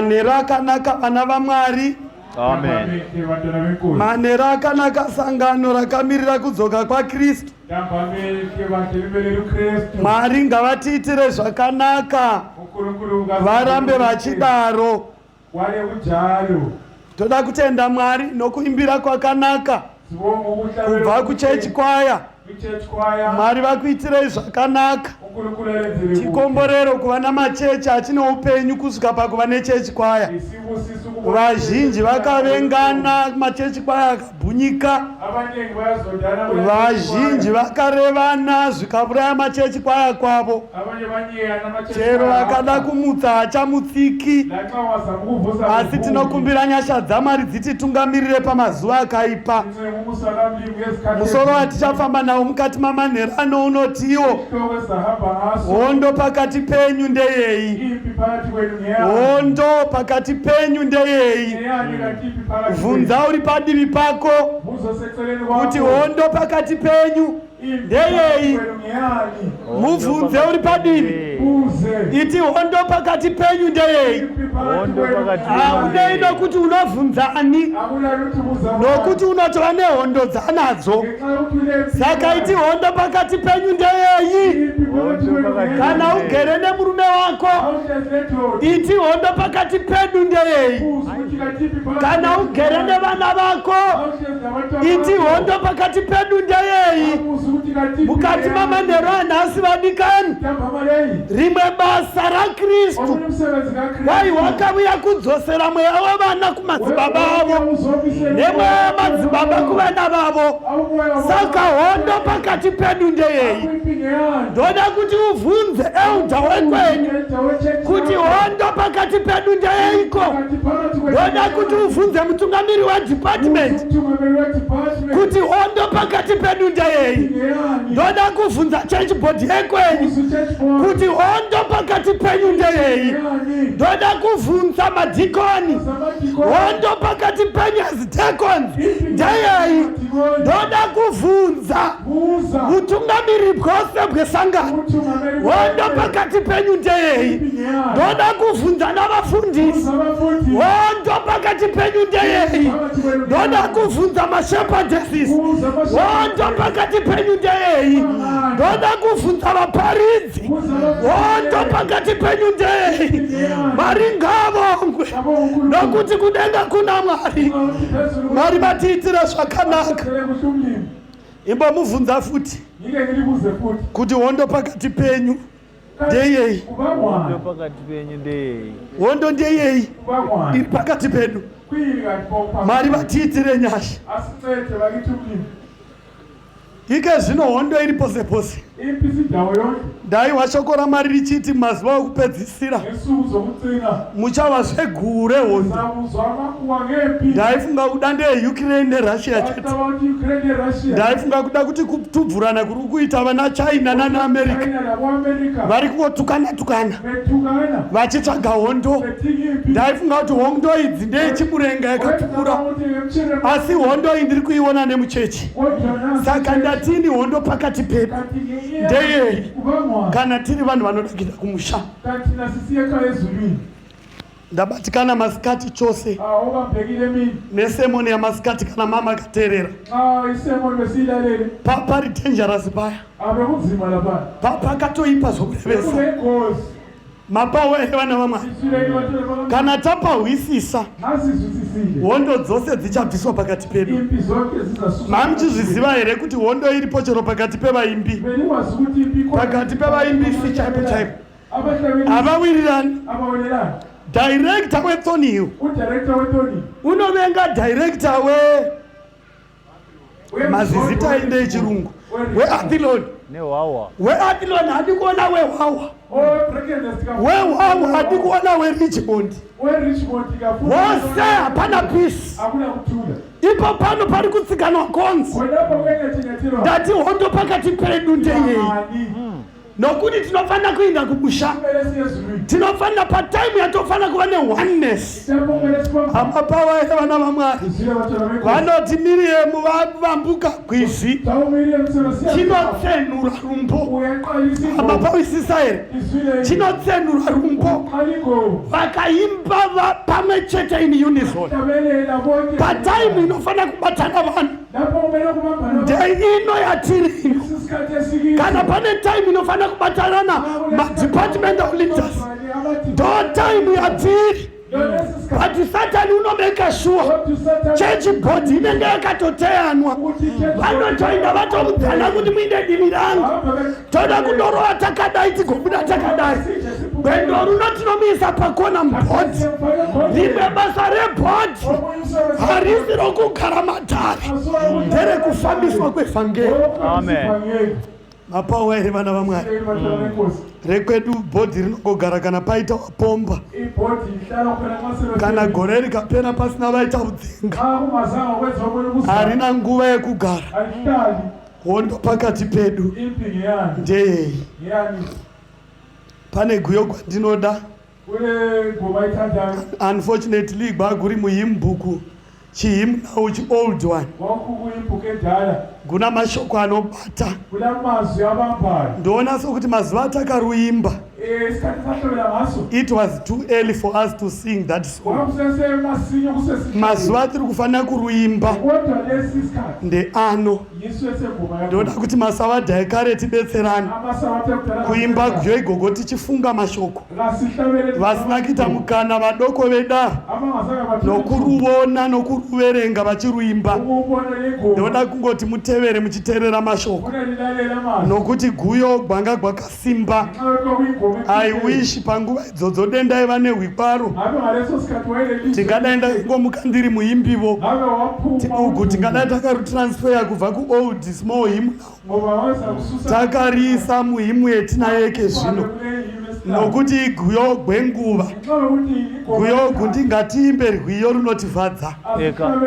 Manheru akanaka vana vaMwari. Amen. Manheru akanaka sangano rakamirira kudzoka kwaKristu. Mwari ngavatiitire zvakanaka varambe vachidaro. Toda kutenda Mwari nokuimbira kwakanaka kubva kuchechi kwaya. Mwari vakuitirei zvakanaka. Chikomborero kuva namachechi achine upenyu kusvika pakuva nechechi kwaya. Vazhinji vakavengana machechi kwaya akabhunyika. Vazhinji vakarevana zvikavuraya machechi kwaya kwavo. Chero akada kumutsa hachamutsiki, asi tinokumbira nyasha dzaMwari dzititungamirire pamazuva akaipa. Musoro watichafamba nawo mukati mamanheru ano unotiwo hondo pakati penyu ndeyei? Hondo pakati penyu ndeyei? Bvunza uri padivi pako kuti hondo pakati penyu ndeyei? Mubvunze uri padivi, iti hondo pakati penyu ndeyei? Haunei nokuti unovhunza ani, nokuti unotova nehondo dzanadzo. Saka iti hondo pakati penyu ndeyei? Kana ugere nemurume wako, iti hondo pakati pedu ndeyei? Kana ugere nevana vako, iti hondo pakati pedu ndeyei? Mukati mamanheru anhasi, vadikani, rimwe basa raKristu kwai wakauya kudzosera mweya wevana kumadzibaba avo nemweya wemadzibaba kuvana vavo. Saka hondo pakati pedu ndeyei? Ndoda kuti uvhunze elder wekwenyu kuti hondo pakati pedu ndeyeiko. Ndoda kuti uvhunze mutungamiri wedepartment kuti hondo pakati pedu ndeyei. Ndoda kuvhunza church board yekwenyu kuti hondo pakati penyu ndeyei. Ndoda kuvhunza madhikoni hondo pakati penyu as deacons ndeyei. Ndoda kuvhunza utungamiriri bwose bwesangano hondo pakati penyu ndeyei. Ndoda kuvhunza navafundisi hondo pakati penyu ndeyei. Ndoda kuvhunza mashepherdesses hondo pakati penyu ndeyei. Ndoda kuvhunza vaparidzi hondo pakati penyu ndeyei. Mwari ngaavongwe nokuti kudenga kuna Mwari. Mwari vatiitira zvakanaka. Imbomubvunza futi kuti hondo pakati penyu ndeyei? Hondo pakati penyu ndeyei? Hondo ndeyei iri pakati pedu? Mwari vatiitire nyasha. Ike zvino hondo iri pose pose. Ndaiwa shoko raMwari richiti mazuva okupedzisira muchava zveguhu rehondo. Ndaifunga kuda ndeyeUkraine neRussia chete. Ndaifunga kuda kuti kutubvurana kuri kuita vana China nana America vari kungotukana tukana vachitsvaga hondo. Ndaifunga kuti hondo idzi ndeyechimurenga yakapfuura, asi hondo iyi ndiri kuiona nemuchechi. Saka ndatini hondo pakati pedu ndeyei kana tiri vanhu vanoda kuenda kumusha? Ndabatikana masikati chose nesemoni yamasikati kana mama akateerera. Pari dangerous paya. Pakatoipa zvokurevesa. Mapawo here vana vaMwari? Kana tapahwisisa, hondo dzose dzichabviswa pakati pedu. Mamuchizviziva here kuti hondo iripo chero pakati pevaimbi? Pakati pevaimbisi chaipo chaipo havawirirani. Director weThornhill unovenga director we mazizita ainde echirungu weathilon weathilon hadi kuona wehwawa wehwawa hadi kuona werichmond wose hapana peace ipo pano pari kutsikanwa konzi ndati hondo pakati pedu ndeyei. Nokuti tinofanira kuinda kumusha, tinofanira pataimu yatofanira kuva neoneness. Hama pawaye vana vaMwari vanoti Miriyemu vambuka gwizi, chinotsenura rumbo. Hama pawisisa here? Chinotsenura rumbo. Vakaimba pamwe chete in unison. Pataimu inofanira kubatana vanhu ndeino yatiri ino. Kana pane time inofanira kubatanana madepartmental leaders, ndo time yatiri. But Satani unomeka sure church board inenge yakatoteyanwa, vanotoenda vatomudzana kuti muinde divi rangu, toda kundorova takadai, tigobuda takadai. Gwendo runo tinomuisa pakona muboard. Rimwe basa reboard harisi rokugara matare, nderekufambiswa kwevhangeri. Amen. Mapawa here, vana vaMwari? Rekwedu bhodhi rinongogara kana paita wapomba, kana gore rikapera pasina vaita udzinga. Harina nguva yekugara. Hondo pakati pedu ndeyei? Pane guyo gwandinoda. Unfortunately gwaguri muhymn book, chihymn now, chiold one. Guna mashoko anobata. Ndoona sokuti mazuva atakaruimba, it was too early for us to sing that song. Mazuva atiri kufanira kuruimba ndeano. Ndoda kuti masavadha ekare tibetserane kuimba guyo igogo tichifunga mashoko. Vasina kuita mukana, vadoko vedaro nokuruvona nokuruverenga vachiruimba, ndoda kungoti mutevere muchiteerera mashoko, nokuti guyo gwanga gwakasimba. I wish panguva idzodzo dendaiva nehwikwaro, tingadai ndaingomuka ndiri muimbivo ugu, tingadai takarutransferya kubva kuold small hymn takarisa muhymn yetinayeke zvino, nokuti iguyo gwenguva. Guyogu ndingatiimbe rwiyo runotifadza,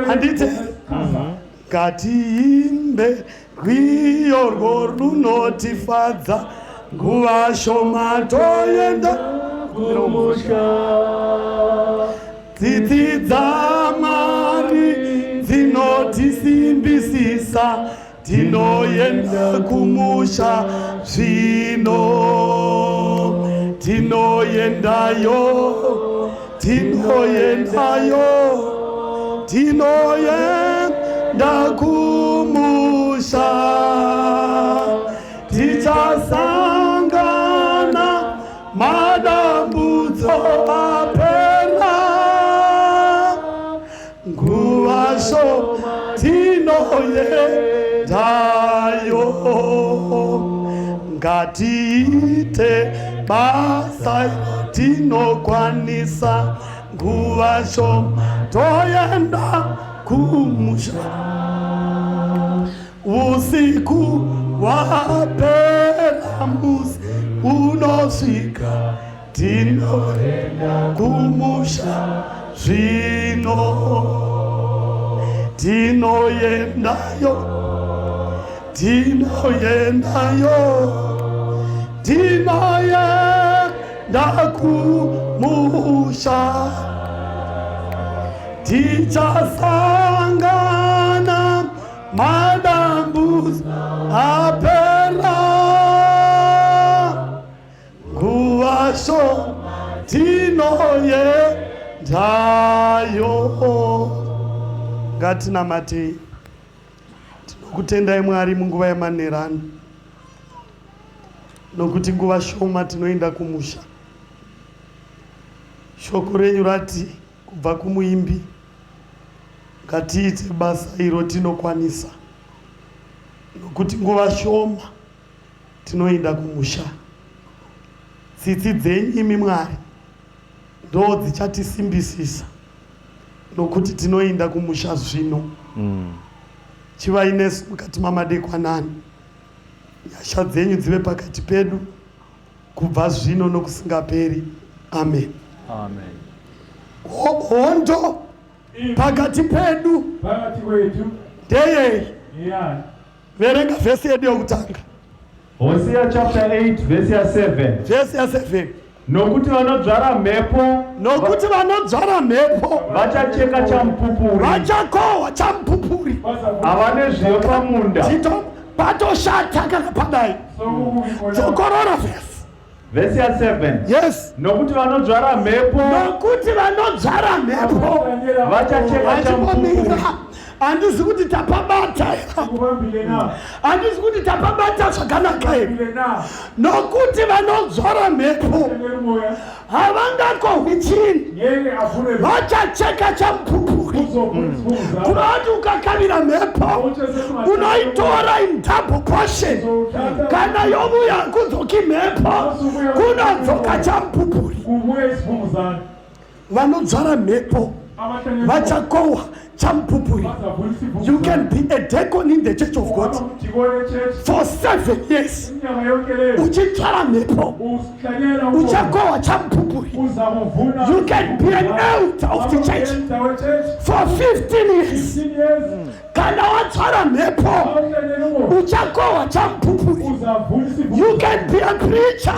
handiti? Ngatiimbe rwiyo rwo runotifadza, nguva shoma toenda kumusha. Tsitsi dzaMwari dzinotisimbisisa, tinoenda kumusha zvino. Tinoendayo, tinoendayo, tinoenda kumusha. Tichasangana madambudzo apera, nguva shoma tinoyendayo. Ngatiite basa tinokwanisa, nguva shoma toenda kumusha. Usiku wapera, musi unosvika, tinoenda kumusha zvino. Tinoendayo, tinoendayo, tinoenda kumusha. Tichasangana madambudzo apera, nguva shoma tinoyendayo. Ngatinamatei. Tinokutendai Mwari munguva yamanherano, nokuti nguva shoma tinoenda kumusha. Shoko renyu rati kubva kumuimbi, ngatiite basa iro tinokwanisa, nokuti nguva shoma tinoenda kumusha. Tsitsi dzenyu imi Mwari ndo dzichatisimbisisa, nokuti tinoenda kumusha zvino. Chivai nesu mukati mamadekwanani. Nyasha dzenyu dzive pakati pedu kubva zvino nokusingaperi. Amen. Amen. Hondo pakati pedu Phakathi kwethu ndeyei? Ngeyani? Verenga vhesi yedu yokutanga. Hosea chapter 8 verse ya 7. Verse ya 7. Nokuti vanodzvara mhepo. Nokuti vanodzvara mhepo. Vachacheka chamupupuri. Vachakohwa chamupupuri. Havane zviyo pamunda. Tito patoshata kana padai. Dzokorora verse. Vhesi ya 7. Yes. Nokuti vanodzvara mhepo. Nokuti vanodzvara mhepo. Vachacheka chamupupuri. Handizi kuti tapabata. Handizi kuti tapabata zvakanaka here. Nokuti vanodzvara mhepo. Havangakohwi chinhu. Vachacheka chamupupuri. Kunoti ukakavira mhepo unoitora in double portion. Kana yovuya kudzoki mhepo kunodzoka chamupupuri. Vanodzvara mhepo vachakohwa chamupupuri. You can be a deacon in the church of God for 7 years uchidzvara mhepo uchakohwa chamupupuri. You can be an elder of the church for 15 years kana wadzvara mhepo uchakohwa chamupupuri. You can be a preacher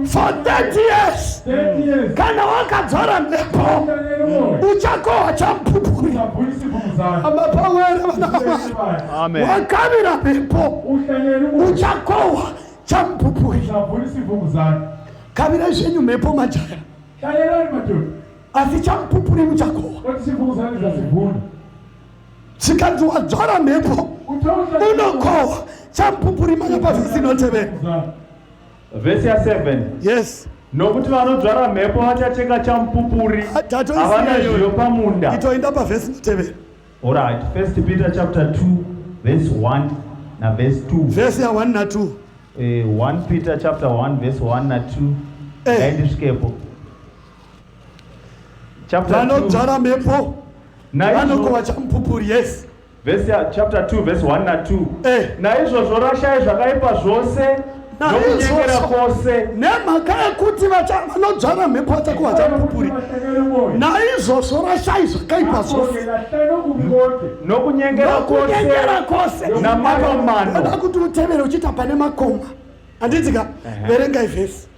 for 30 years kana wakadzvara mhepo uchakohwa chamupupuri. Amapawere vana vaMwari, wakavira mhepo uchakohwa chamupupuri. Kavirai zvenyu mhepo majaya, asi chamupupuri muchakohwa. Zvikanzi wadzvara mhepo unokohwa chamupupuri. Manya pavhesi inotevera. Vhesi ya 7. Yes. Nokuti vanodzvara mhepo vachacheka chamupupuri. Havana zviyo pamunda. Itoenda pavhesi inotevera. All right. First Peter chapter 2 verse 1 na verse 2. Verse ya 1 na 2. 1 Peter chapter 1 verse 1 na 2. Ngaindisvikepo. Chapter 2. Vanodzvara mhepo vanokohwa chamupupuri. Yes. Verse ya chapter 2 verse 1 na 2. Naizvozvo rashai zvakaipa zvose nokunyengera kwose. Nemhaka yekuti vanodzvara mhepo vachakohwa chamupupuri. Naizvozvo rashai zvakaipa zvose nokunyengera kwose namanomano. Ndoda kuti utevere uchiita pane makoma. Handidzika, verengai vhesi.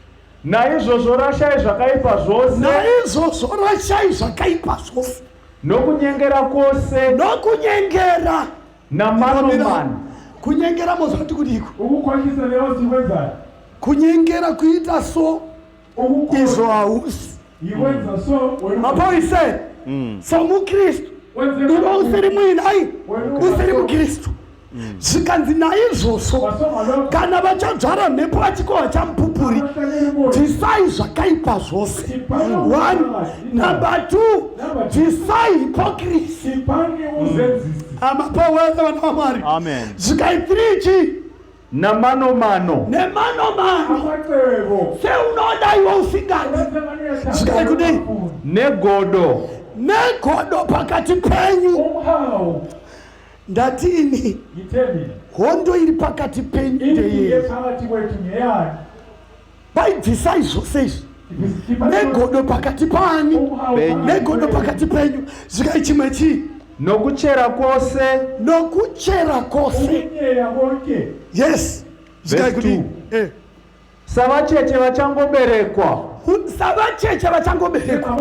Naizvozvo rashai zvakaipa zvose. Naizvozvo rashai zvakaipa zvose. Nokunyengera kwose. Nokunyengera. Namanomano. Kunyengera mozvati kudiko? Kunyengera kuita so izvo hausi. Mapoise somuKristu iwe usiri muinai usiri muKristu. Zvikanzi naizvozvo kana vachadzvara mhepo vachikohwa chamupupuri, bvisai zvakaipa zvose. 1. Number 2, bvisai hypocrisy. Amapawere vana vaMwari. Zvikai 3 chii? Namanomano. Nemanomano. Seunoda iwe usingadi. Zvikai kudii? Negodo. Negodo pakati penyu. Ndatini hondo iri pakati penyu ndeyei? Paibvisai zvose izvi. Negodo pakati paani? Negodo pakati penyu. Zvikai chimwe chii? Nokuchera kwose. Nokuchera kwose. Yes. Zvikai kudii? Savacheche vachangoberekwa. Savacheche vachangoberekwa.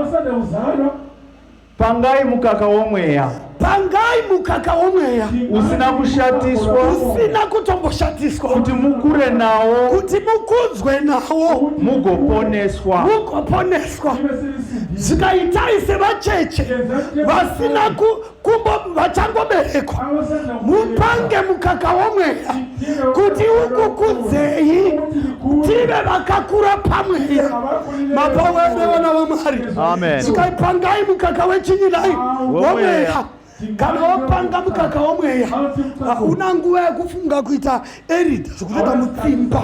Pangai mukaka womweya. Pangai mukaka womweya. Usina kushatiswa. Usina kutomboshatiswa. Kuti mukure nawo. Kuti mukudzwe nawo. Mugoponeswa. Mugoponeswa. Zvikaitai sevacheche vasina kumbo vachangoberekwa. Mupange mukaka womweya kuti ukukudzei tive vakakura pamweya. Mapawere vana vaMwari. Amen. Zvikaipangai mukaka wechinyinai womweya. Kana wapanga mukaka womweya hauna nguva yekufunga kuita erida zvekutoita mutsimba.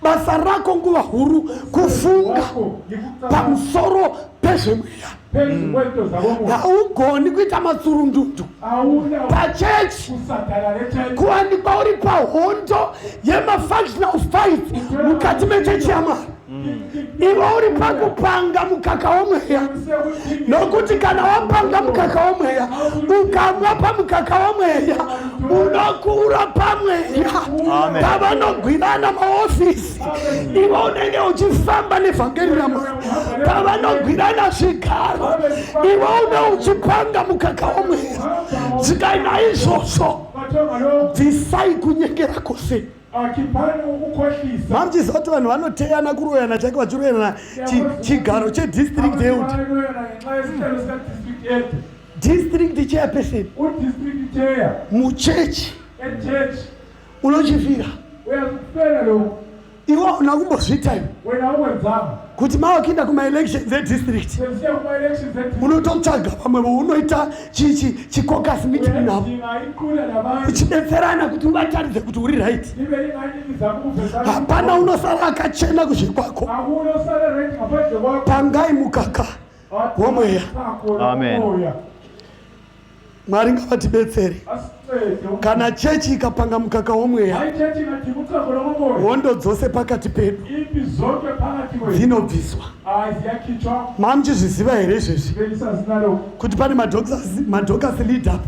Basa rako nguva huru kufunga pamusoro pezvemweya. Haugoni kuita matsurundundu pachechi, kuwanikwa uri pahondo yemafactional fight mukati mechechi yaMwari. Iwe Iwe uri pakupanga mukaka womweya, nokuti kana wapanga mukaka womweya, ukamwa pamukaka womweya, unokura pamweya. Pavanogwirana maofisi, iwe unenge uchifamba nevhangeri raMwari. Pavanogwirana zvigaro, iwe une uchipanga mukaka womweya. Dzikai naizvozvo, bvisai kunyengera kwose. Mamuchiziva kuti vanhu vanoteyana kuroyana chaiko, vachiroyana chigaro chedistrict elder, district chairperson muchechi. Unochifira iwe, hauna kumbozviita iwe kuti mawakuenda kumaelections edistrict, unototsvaga vamwe vounoita chicaucus meeting navo, uchibetserana kuti uvataridze kuti uri right. Hapana unosara akachena kuzvekwako. Pangai mukaka womweya. Amen. Mwari ngavatibetsere. Kana chechi ikapanga mukaka womweya, hondo dzose pakati pedu dzinobviswa. Mamuchizviziva here izvezvi kuti pane maDorcas leader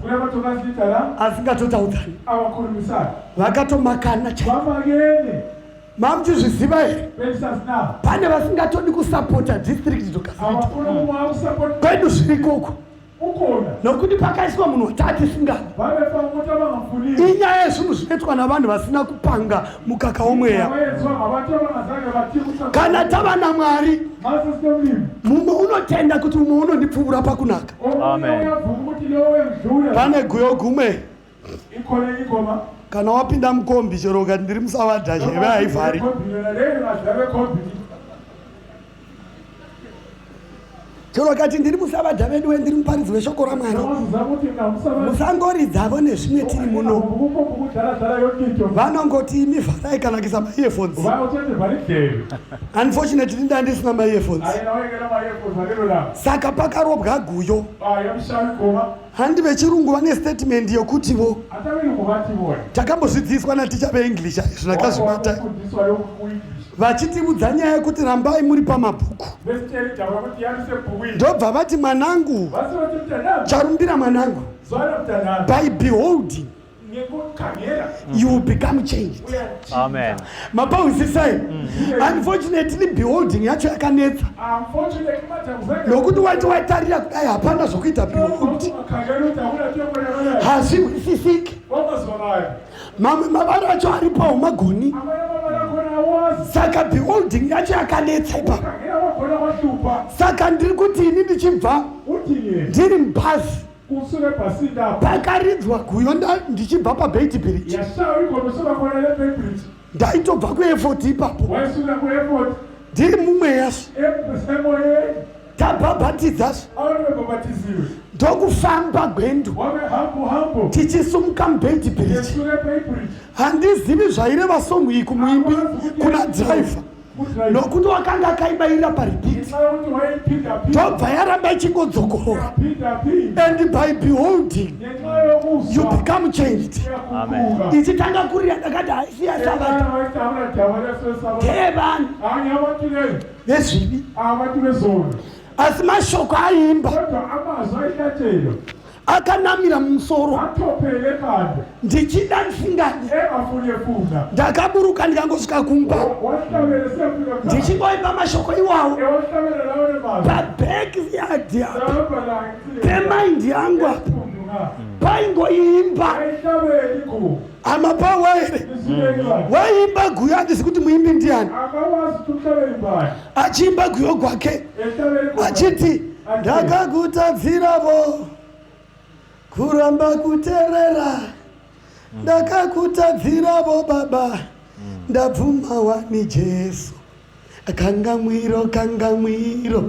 asingatotaudzani, vakatomakana chaiko? Mamuchizviziva here pane vasingatodi kusapota district Dorcas leader? Kwedu zvirikoko, nokuti pakaiswa munhu watati singadi. Inyaya yezvinhu zvinoitwa navanhu vasina kupanga mukaka womweya. Kana tava naMwari, mumwe unotenda kuti mumwe unondipfuura pakunaka. Pane guyo gumwe, kana wapinda mukombi, chero ukati ndiri musavadha, zheve haivhari. Chero ukati ndiri musavadha vedu, wendiri muparidzi weshoko raMwari, musangoridzavo nezvimwe tiri muno, vanongoti imi vharai kana kuisa maearphones. Unfortunately ndandisina maearphones, saka pakarobwa guyo. Handi vechirungu vane statement yokutivo takambozvidzidziswa naticha veEnglish, izvo ndakazvibata, vachitiudza nyaya yekuti rambai muri pamabhuku. Ndobva vati, "Mwanangu, charumbira mwanangu, by beholding you will become changed." Amen. Mapahwisisai? Unfortunately beholding yacho yakanetsa, nokuti waiti waitarira kudai, hapana zvokuita behold, hazvihwisisiki. Mamwe mavara acho aripo haumagoni, saka beholding yacho yakanetsa ipapo. Saka ndiri kuti ini ndichibva ndiri mubhazi, pakaridzwa guyo, ndichibva paBeitbridge, ndaitobva kuEfort ipapo, ndiri mumweyazvo, tabhabhatidzazvo, ndokufamba gwendo tichisumuka muBeitbridge. Handizivi zvaireva song iyi kumuimbi, kuna dhiraivha, nokuti wakanga akaibayira parepeat, ndobva yaramba ichingodzokorora. And by beholding you become changed. Ichitanga kurira, ndakati haisi yasavata, ndeyevanhu vezvivi. Asi mashoko aimba akanamira mumusoro, ndichida ndisingadi, ndakaburuka ndikangosvika kumba ndichingoimba mashoko iwawo. Pabackyard apa, pemind yangu apa, paingoimba amapawa here, waiimba guyo. Handisi kuti muimbi ndiani, achiimba guyo gwake achiti, "Ndakakutadziravo kuramba kuterera, ndakakutadziravo Baba, ndabvuma wani Jesu, kangamwiro, kangamwiro,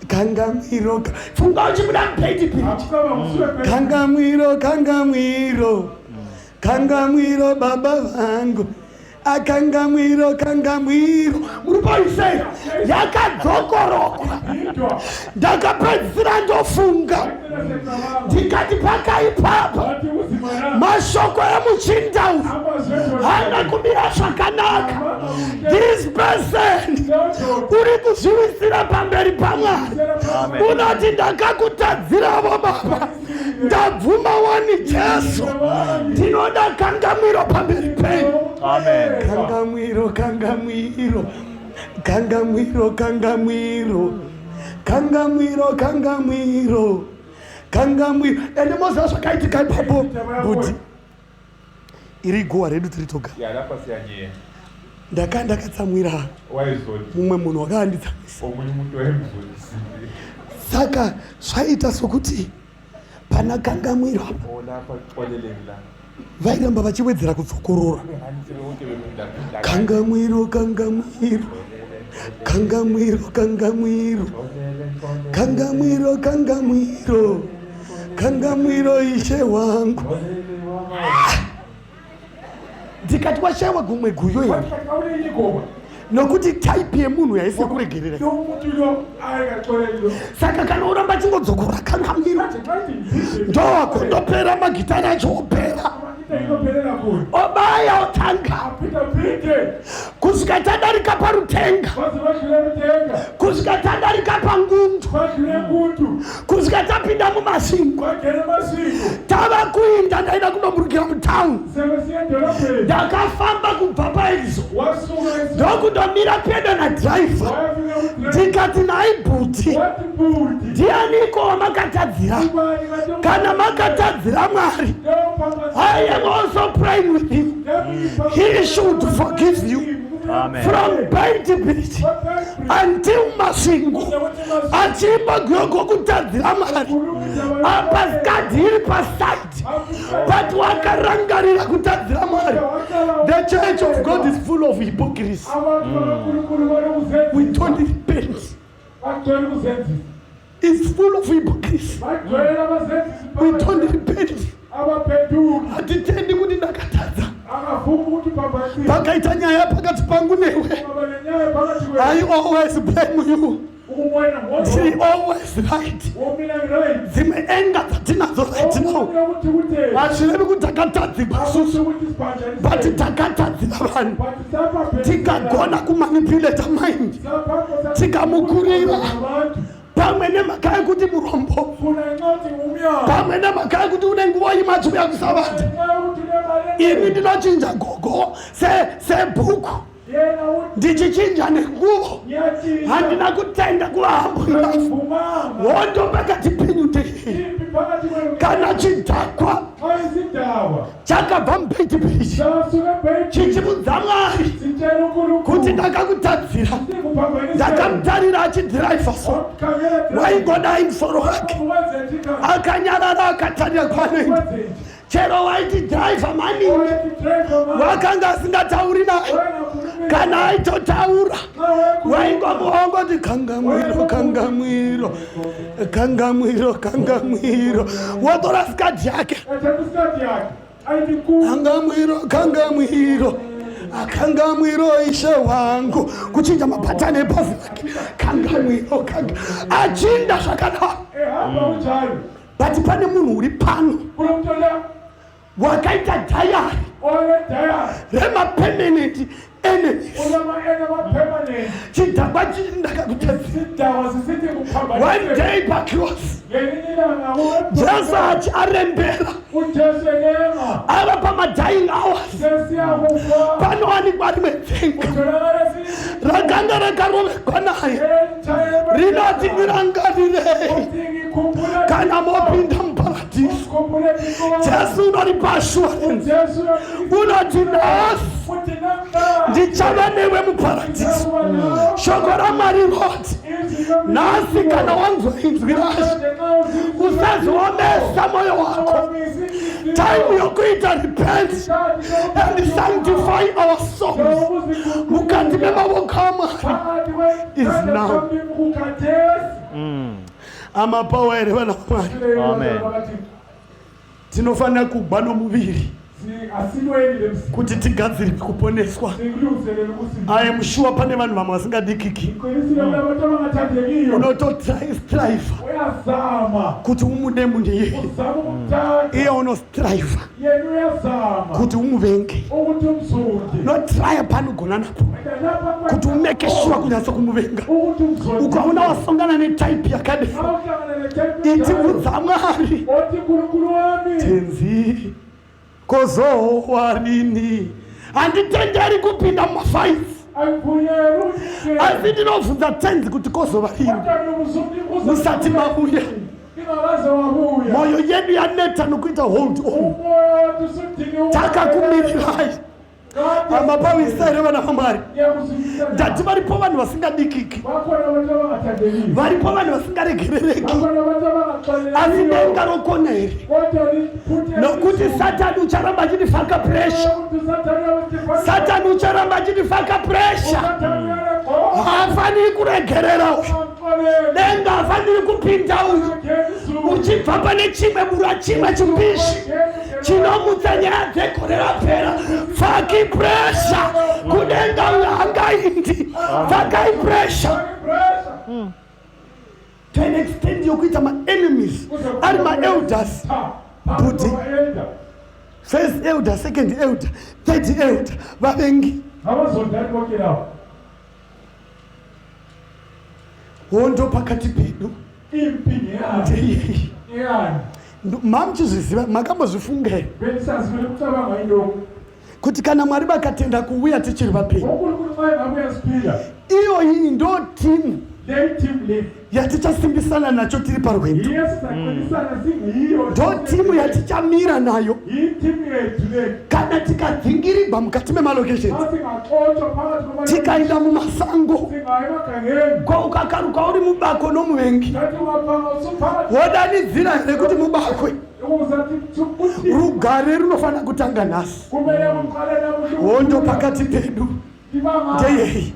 kangamwiro." Funga uchibuda muBeitbridge, "Kangamwiro, kangamwiro, kangamwiro, baba vangu, akangamwiro, kangamwiro." Muri poisei yakadzokorokwa. Ndakapedzisira ndofunga ndikati, pakaipapa mashoko emuchinda uyu haana kumira zvakanaka. This person Uri kuzviwisira pamberi paMwari. Unoti ndakakutadziravo baba, ndabvuma wani Jesu, ndinoda kangamwiro pamberi penyu. Amen. Kangamwiro, kangamwiro, kangamwiro, kangamwiro, kangamwiro, kangamwiro, kangamwiro. Ende moziva zvakaitika ipapo bhuti, iri guwa redu tiri toga. Ndaka ndakatsamwira mumwe munhu wakaanditsamwisa, saka zvaita sokuti pana kangamwiro apa vairamba vachiwedzera kudzokorora kangamwiro, kangamwiro, kangamwiro, kangamwiro, kangamwiro, kangamwiro, kangamwiro, ishe wangu. Ndikati washaiwa gumwe guyo here? Nokuti type yemunhu yaisi kuregerera. Saka kana uramba chingodzokora kangamwiro, ndowakundopera magitari acho opera, obaya otanga, kusvika tadarika parutenga, kusvika tadarika pangundu, kusvika tapinda muMasvingo, tava kuinda. Ndaida kunomurukira mutauni. Ndakafamba kubva paIzo ndokundomira pedo nadhiraivha, ndikati, "Nhai bhuti, ndianiko wamakatadzira? Kana makatadzira Mwari, I am also praying with you. He should forgive you." Amen. From Beitbridge until Masvingo, achiimba guyo kutadzira Mwari. Apa skadhi iri paside, but wakarangarira kutadzira Mwari. The church of God is full of hypocrisy. We don't repent. It's full of hypocrisy. We don't repent. Hatitendi kuti ndakatadza. Pakaita nyaya pakati pangu newe, I always blame you. Ndiri always right. Dzimwe enga dzatinadzo right now, hazvirevi kuti takatadzirwa isusu, but takatadzira vanhu. Tikagona kumanipulata mind, tikamukurira, pamwe nemhaka yekuti murombo, pamwe nemhaka yekuti une nguva imachiuya kusavata. Ini ndinochinja gogo sebhuku, ndichichinja nenguvo. Handina kutenda kuva humble enough. Hondo pakati penyu ndeyei? Kana chidhakwa chakabva muBeitbridge chichibudza Mwari kuti ndakakutadzira, ndakamutarira achidhiraivha, so waingodai musoro wake, akanyarara, akatarira kwanoenda. Chero waiti dhiraivha manini, wakanga asingatauri naye. Kana aitotaura, waingomuongoti kangamwiro, kangamwiro, kangamwiro, kangamwiro, wotora sikadhi yake, kangamwiro, kangamwiro, akangamwiro ishe wangu, kuchinja mapatani ebhazi rake, kangamwiro, kanga achinda zvakadaro. But pane munhu uri pano wakaita diary remapermanent enemies. Chidhakwa chii? Ndakakutadzira. One day pacross, Jesu achi arembera, ava pamadying hours, panowanikwa rimwe dzenga rakanga rakarovekwa naye, rinoti, "Ndirangarirei kana mopinda muparadhiso." Jesu unoripa assurance, unoti, "Nhasi ndichava newe muparadhiso." Shoko raMwari roti nhasi, kana wanzwa inzwi rashe, usazoomesa mwoyo wako. Time yokuita repent and sanctify our souls mukati memavoko aMwari is now. Amapawa here, vana vaMwari? Amen. Tinofanira kugwa nomuviri. Kuti tigadzire kuponeswa. I am sure pane vanhu vamwe vasingadikiki. Unotostrive kuti umude munhu iyeye. Iye unostrive kuti umuvenge. Unotraya panogona napo kuti umeke sure kunyatso kumuvenga. Ukaona wasongana netype yakadai, iti udza Mwari. Tenzi. Kozowa rini? Handitenderi kupinda mumafights. Asi ndinobvunza tenzi kuti kozova rini musati mauya. Mwoyo yedu yaneta nokuita hold on. Takakumirirai. Amapawisa here vana vaMwari? Ndati varipo vanhu vasingadikiki, varipo vanhu vasingaregerereki, asi denga rokona here? Nokuti Satani ucharamba achitifaka pressure, Satani ucharamba achitifaka pressure. Haafaniri kuregerera uyu, denga haafaniri kupinda uyu, uchibva pane chimwe mura chimwe chimbishi chinomutsa nyaya dzegore rapera. Faki pressure kudenga uyo hangaindi. Fakai pressure to an extent yokuita maenemies ari maelders bhuti first elder, second elder, third elder, vavengi. Hondo pakati pedu ndeyei? Mamuchizviziva? Makambozvifunga here kuti kana Mwari vakatenda kuuya tichiri vapenyu, iyo iyi ndo timu yatichasimbisana nacho tiri parwendo, ndo timu yatichamira nayo kana tikadzingirigwa mukati memalocations, tikaenda mumasango, kwaukakaruka uri mubako nomuvengi, wodanidzira here kuti mubakwe? Rugare runofanira kutanga nhasi. Hondo pakati pedu ndeyei?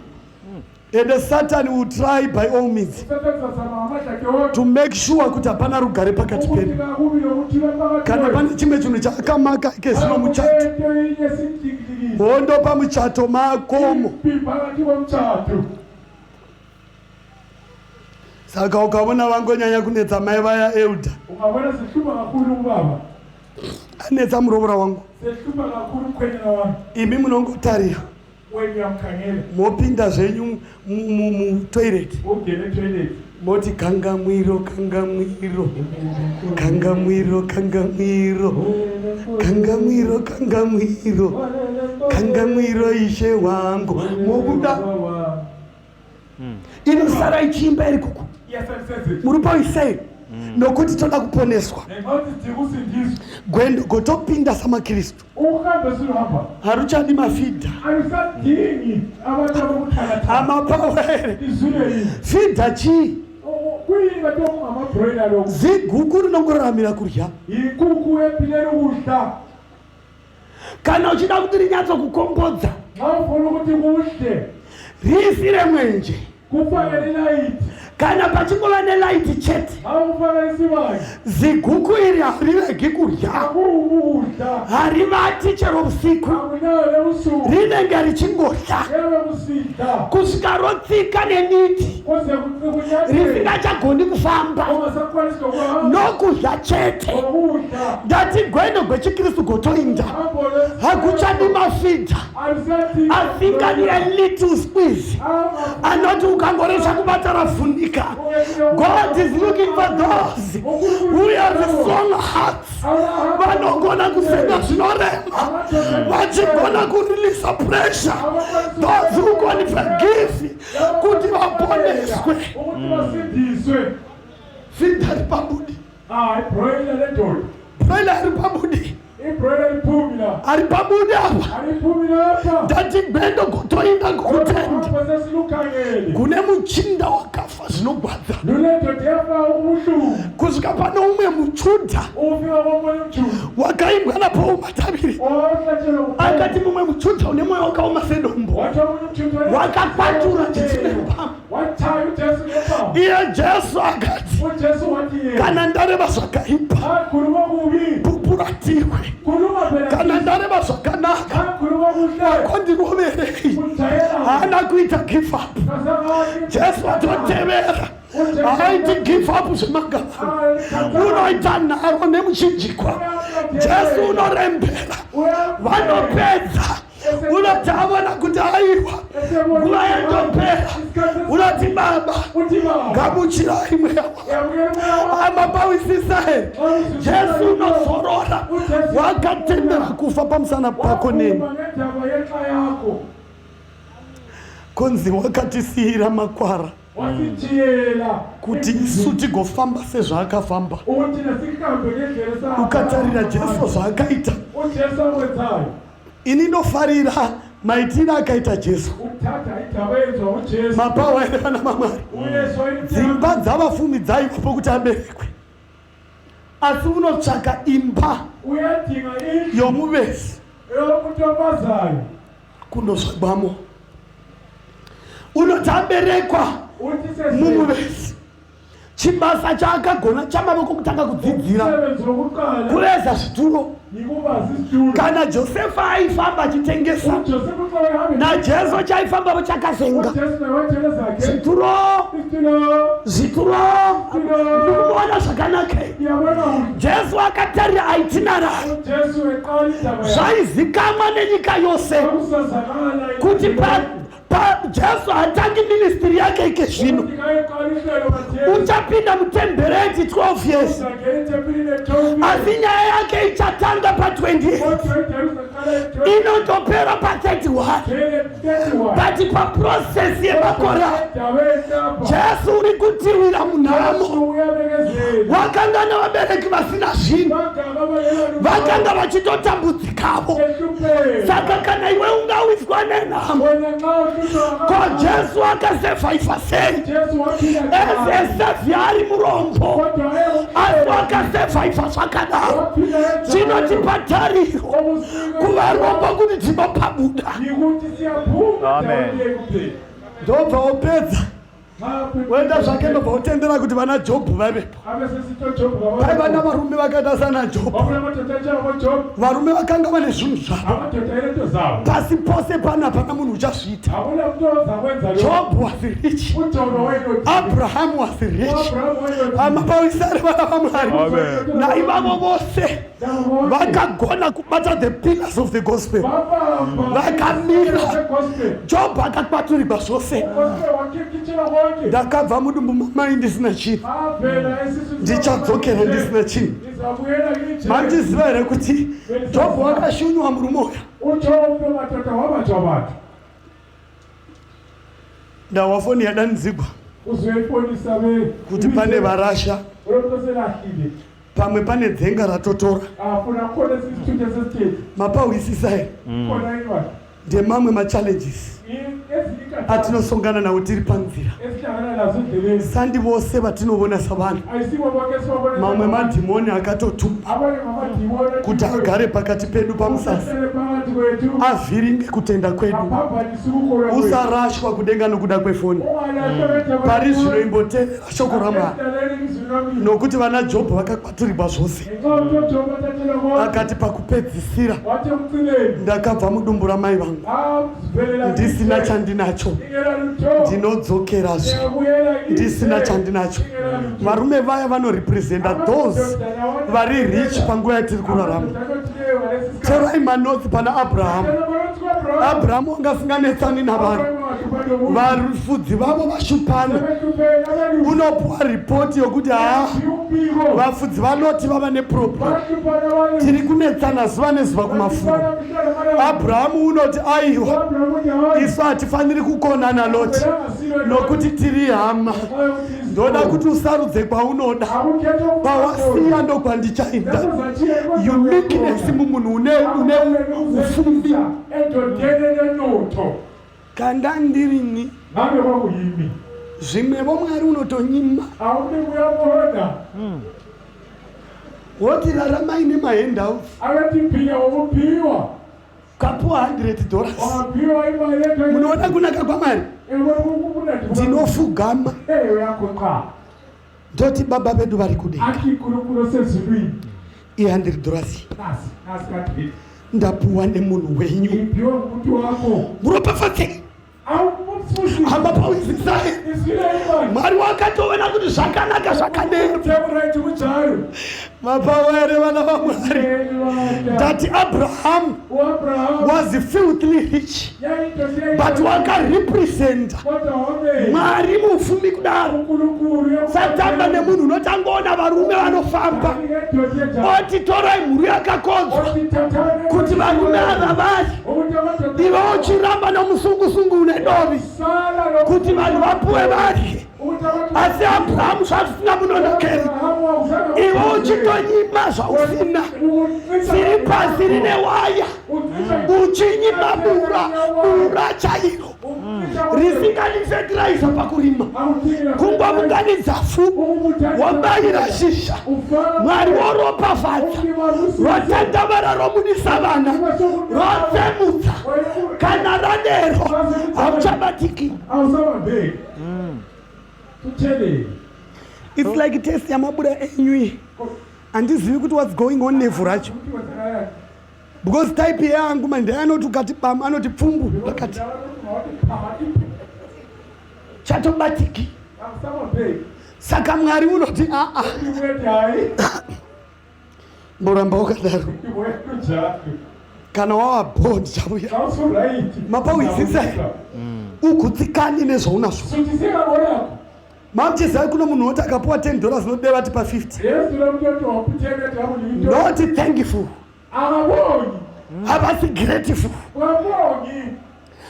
And Satan will try by all means to make sure kuti hapana rugare pakati pedu. Kana pane chimwe chinhu chaakamaka ike zvino muchato, hondo pamuchato makomo. Saka ukaona vangonyanya kunetsa mai vaya, elder anetsa murovora wangu, imi munongotarira, mopinda zvenyu mutoilet, moti kangamwiro, kangamwiro, kangamwiro, kangamwiro, kangamwiro, kangamwiro, kangamwiro ishe wangu, mobuda. Inosara ichiimba iri kuku muri paisai, nokuti toda kuponeswa. Gwendo gotopinda samakristu haruchadi mafeeder amapawere. Feeder chii? Ziguku rinongoraramira kurya. Kana uchida kuti rinyatsokukombodza, riisire mwenje. Kana pachingova nelight chete, ziguku iri hariregi kurya, harivati chero usiku, rinenge richingodya kusvika rotsika nemiti, risingachagoni kufamba nokudya chete. Ndati gwendo gwechikristu gotoinda hakuchadi mafeeder, asingadi a little squeeze anoti ukangoresha kubata ravhunika. God is looking for those who have strong hearts, vanogona kusenga zvinorema, vachigona kureleasa pressure, those who can forgive kuti vaponeswe. Feeder ripabudi, broiler ripabudi, haripabudi apa. Ndati gwendo gotoinda ngokutenda kune muchinda wakafa zvinogwadza kusvika pano umwe muJudha wakaimbwa naPaul Mataviri, akati mumwe muJudha une mwoyo wakaoma sedombo wakakwatura chitsinembama. Iye Jesu akati, kana ndareva zvakaipa, pupuratiwe. Kana Ndareva zvakanaka, kondiroverei? Haana kuita give up. Jesu atotevera, haaiti give up zvemagava, unoita nharo nemuchinjikwa. Jesu unorembera, vanopedza unoti avona kuti aiwa, nguva yatopera, unoti Baba, gamuchirai mweya amapawisisa here? Jesu unozorora, wakatendera kufa pamusana pako neni. Kunzi wakatisiyira makwara kuti isu tigofamba sezvaakafamba. Ukatarira Jesu zvaakaita, ini ndofarira maitiro akaita Jesu. Mapawa here vana vaMwari? Dzimba dzavafumi dzaivapo kuti aberekwe, asi unotsvaka imba yomuvezi kundozvagwamo. Unoti aberekwa mumuvezi, chibasa chaakagona chamavoko kutanga kudzidzira kuveza zvituro. Kana Josefa aifamba achitengesa, naJesu chaifambavo chakazenga zvituro, zvituro. Ndikuona zvakanaka. Jesu akatarira itinerary, zvaizikamwa nenyika yose kuti Jesu hatangi ministry yake ike zvino, uchapinda mutembere eti 12 years, asi nyaya yake ichatanga pa28, inotopera pa31. But paprocess yemakore, Jesu uri kutiwira munhamo. Wakanga nevabereki vasina zvinhu, vakanga vachitotambudzikavo. Saka kana iwe ungawiswa nenhamo, ko Jesu akasurviva sei? As a savior ari murombo, asi akasurviva zvakadaro. Chinotipa tariro kuvarombo kuti tinopabuda. Ndobva wopedza, woenda zvake, ndobva wotendera kuti vana Jobhu vavepo. Paiva navarume vakaita sana Jobhu, varume vakanga vane zvinhu zvavo. Pasi pose pana hapana munhu uchazviita. Job was rich, Abraham was rich. Amapawisare vana vaMwari, naivavo vose vakagona kubata the pillars of the gospel, vakamira. Job akakwaturigwa zvose. Ndakabva mudumbu mamai ndisina chinhu, ndichadzokera ndisina chinhu. Mandiziva here kuti Job wakashunywa murume uya? Ndawa foni yadanidzigwa kuti pane varasha, pamwe pane dzenga ratotora. Mapahwisisa here? Ndemamwe machallenges atinosongana nawo tiri panzira. Sandi vose vatinovona savanhu, mamwe madhimoni akatotuma kuti agare pakati pedu pamusasa, avhiringe kutenda kwedu. Usarashwa kudenga nokuda kwefoni. Pari zvino imboteerera shoko raMwari, nokuti vana Jobho vakakwaturirwa zvose. Akati pakupedzisira, ndakabva mudumbu ramai vangu ndisina chandinacho, ndinodzokerazve ndisina chandinacho. Varume vaya vanorepresenta those vari rich panguva yatiri kurarama. Torai manotsi pana Abrahamu. Abrahamu wanga asinganetsani navanhu, vafudzi vavo vashupana. Unopuwa ripoti yokuti haa, vafudzi vanoti vava neproblem, tiri kunetsana zuva nezuva kumafuro. Abrahamu unoti, aiwa, isu hatifaniri kukonana Loti, nokuti tiri hama. Ndoda kuti usarudze kwaunoda, pawasiya ndokwandichaenda. Uniqueness mumunhu une ufumi. Kanda ndirini zvimwevo, Mwari unotonyima, woti raramai nemahandouts. Kapuwa $100, munoona kunaka kwaMwari. Ndinofugama, ndoti, Baba vedu vari kudenga, i $100. Ndapuwa nemunhu wenyu. Muropafadzei. Hamba pawisisai. Mwari wakatoona kuti zvakanaka zvakadero. Mapawa here vana vaMwari? Ndati Abraham was filthily rich but wakarepresenta Mwari mufumi kudaro. Satamba nemunhu unotangoona varume vanofamba oti torai mhuru yakakodzwa kuti varume ava vadye, iwe uchiramba nomusungusungu une dovi kuti vanhu vapuwe vadye. Asi Abrahamu zvazvisina munonokeri, iwe uchitonyima zvausina, siri pasi rine waya, uchinyima bura bura chairo risinganifetiraisa pakurima, kungounganidza fu wobayira shisha, Mwari woropafadza, rotandavara romudisa vana, rotsemutsa. Kana radero hauchabatiki. It's like test yamabuda enyu iyi, handizivi kuti what's going on nevhu racho, because type yeangu manje anoti ukati bam anoti pfumbu pakati chatobatiki. Saka Mwari unoti aa, mboramba wakadaro kana wava bho ndichavuya. Mapawizisa ugutsikani nezvaunazvo. Mamuchizai kuno munhu woti akapuwa $10 nodeva tipa 50, not thankful, havasi grateful.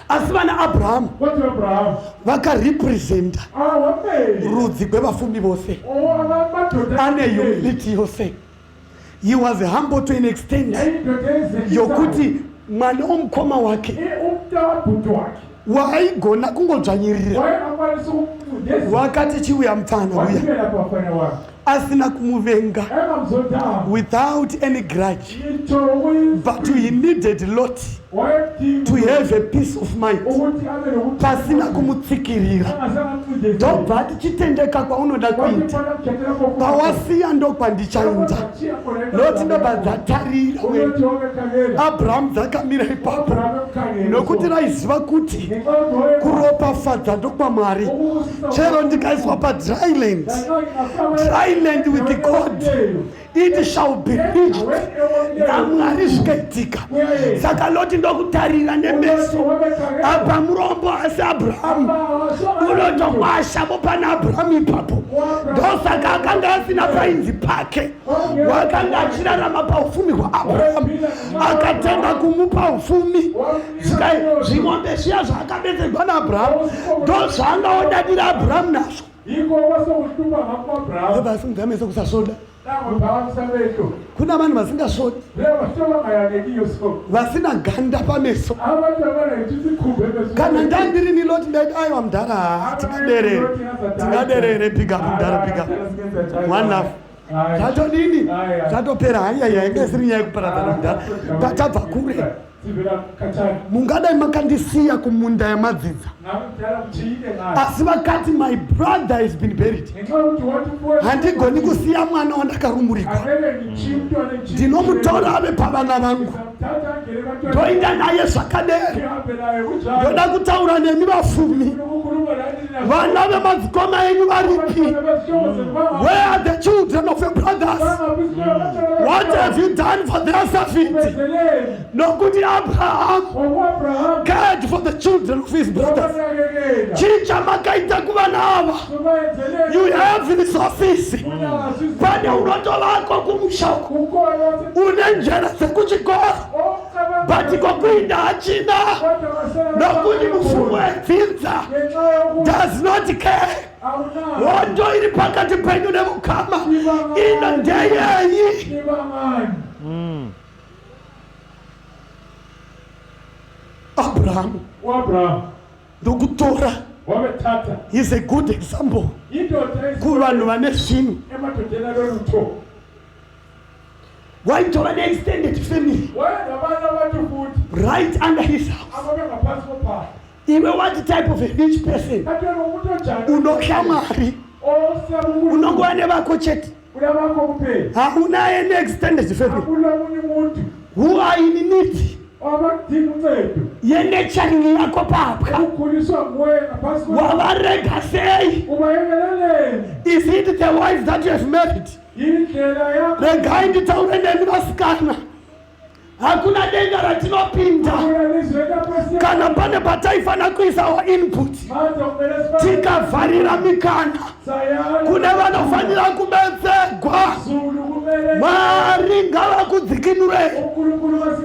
Asi vana Abrahamu vakarepresenta rudzi gwevafumi vose. Ane humility yose. He was humble to an extent yokuti mwana womukoma wake waaigona kungodzvanyirira wakati, "Chiuya mupfana uya," asina kumuvenga, without any grudge, but he needed Lot to have a peace of mind pasina kumutsikirira. Ndobva tichitendeka kwaunoda kuita, pawasiya ndokwandichaenda. Loti ndobva dzatarira Abrahamu dzakamira ipapo, nokuti raiziva kuti kuropafadza ndokwamwari. Chero ndikaiswa padryland, dryland with God it shall be reached. NaMwari zvikaitika. Saka Loti ndokutarira nemeso apa murombo, asi Abrahamu unotokwashavo pana Abrahamu ipapo. Ndosaka akanga asina painzi pake, wakanga achirarama paufumi hwaAbrahamu. Akatenda kumupa ufumi. Zvimombe zviya zvaakabetserwa naAbrahamu ndozvaangaodadira Abrahamu nazvo. Vasingameso kusasvoda. Kuna vanhu vasingasvodi, vasina ganda pameso. Kana ndandirini Loti ndaiti, "Aiwa mudhara, tingaderere, tingaderere. Big up mudhara, big up, one love." Zvatodini, zvatopera. Haiyaiya, inga isiri nyaya yekuparadzana mudhara, tatabva kure. Mungadai makandisiya kumunda yamadzidza, asi vakati, "My brother has been buried. Handigoni kusiya mwana wandakarumurikwa. Ndinomutora ave pavana vangu, ndoinda naye zvakadero." Ndoda kutaura nemi vafumi. Vana vemadzikoma enyu varipi? Where are the children of your brothers? What have you done for their safety? Nokuti Abraham cared for the children of his brothers. Chii chamakaita kuvana ava? You have resources. Pane unotovako kumusha uku une njere dzekuchikoro, but kokuinda hachina, nokuti mufumo wedzinza does not care. Hondo iri pakati penyu nemukama ino ndeyei? Abrahamu ndokutora is a good example kuvanhu vane zvinhu. Waitova neextended family right under his house. Iwe, what type of a rich person unotya Mwari, unongova nevako chete, hauna any extended family? Who are in need Abadinga uncedo. Yenurturing yakho papha. Ukukhuliswa nguwe ngaphansi Wabarega sei? Ubayekeleleni. Is it the wife that you have married? Indlela yakho. Regai nditaure nemi vasikana. Hakuna denga ratinopinda kana pane pataifanira kuisa our input tikavharira mikana kune vanofanira kubetserwa. Mwari ngavakudzikinurei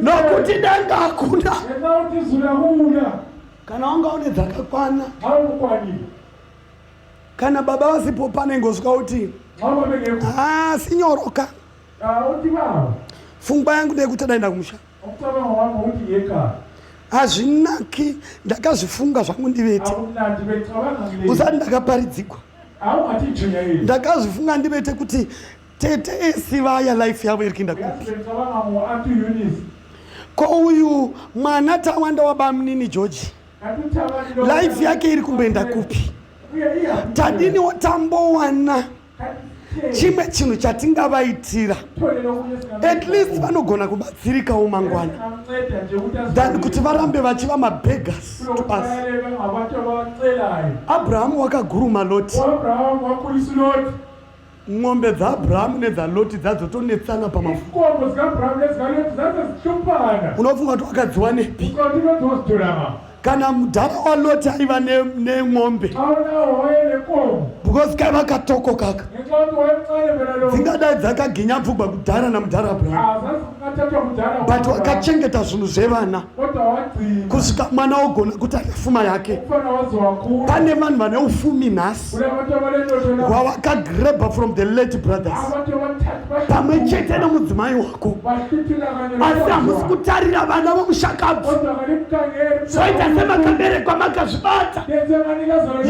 nokuti denga hakuna. Kana wanga une dzakakwana kana baba vasipo panenge usvika kuti ah, sinyoroka pfungwa yangu ndeyekuti adaenda kumusha hazvinaki ndakazvifunga zvangu ndivete usati ndakaparidzigwa ndakazvifunga ndivete kuti tete esi vaya life yavo iri kuenda kupi ko uyu mwana tawanda wabamunini george life yake iri kumboenda kupi tadiniwo tambowana chimwe chinhu chatingavaitira at least vanogona kubatsirikawo mangwana than kuti varambe vachiva mabeggars to us abrahamu wakaguruma loti N'ombe dzaAbrahamu nedzaloti dzazotonetsana pamafuta. Inkomo zikaAbrahamu nezikaLoti zazezihluphana. Unofunga kuti wakadziwanepi? Ukanti unodziwozitholanga. Kana mudhara waLoti aiva nen'ombe. Awunawo wayenenkomo. Because kaiva katoko kaka. Ngenxa yokuthi wayemncane phela lo. Dzingadai dzakaginya pfugwa kudhara namudhara Abrahamu. Ah, zazingathathwa kudala. But wakachengeta zvinhu zvevana. Kodwa wagcina. Kusvika mwana ogona kuti ane fuma yake. Umfana waze wakhula. Pane vanhu vane ufumi nhasi. Kulabantu abalenotho la. Hwavakagrebha from the late brothers. Abantu abathathu Pamwe chete nemudzimai wako. bahluthula kanye Asi hamusi kutarira vana vomushakabvu. Kodwa kalimkhangeli. Zvoita semakaberekwa makazvibata.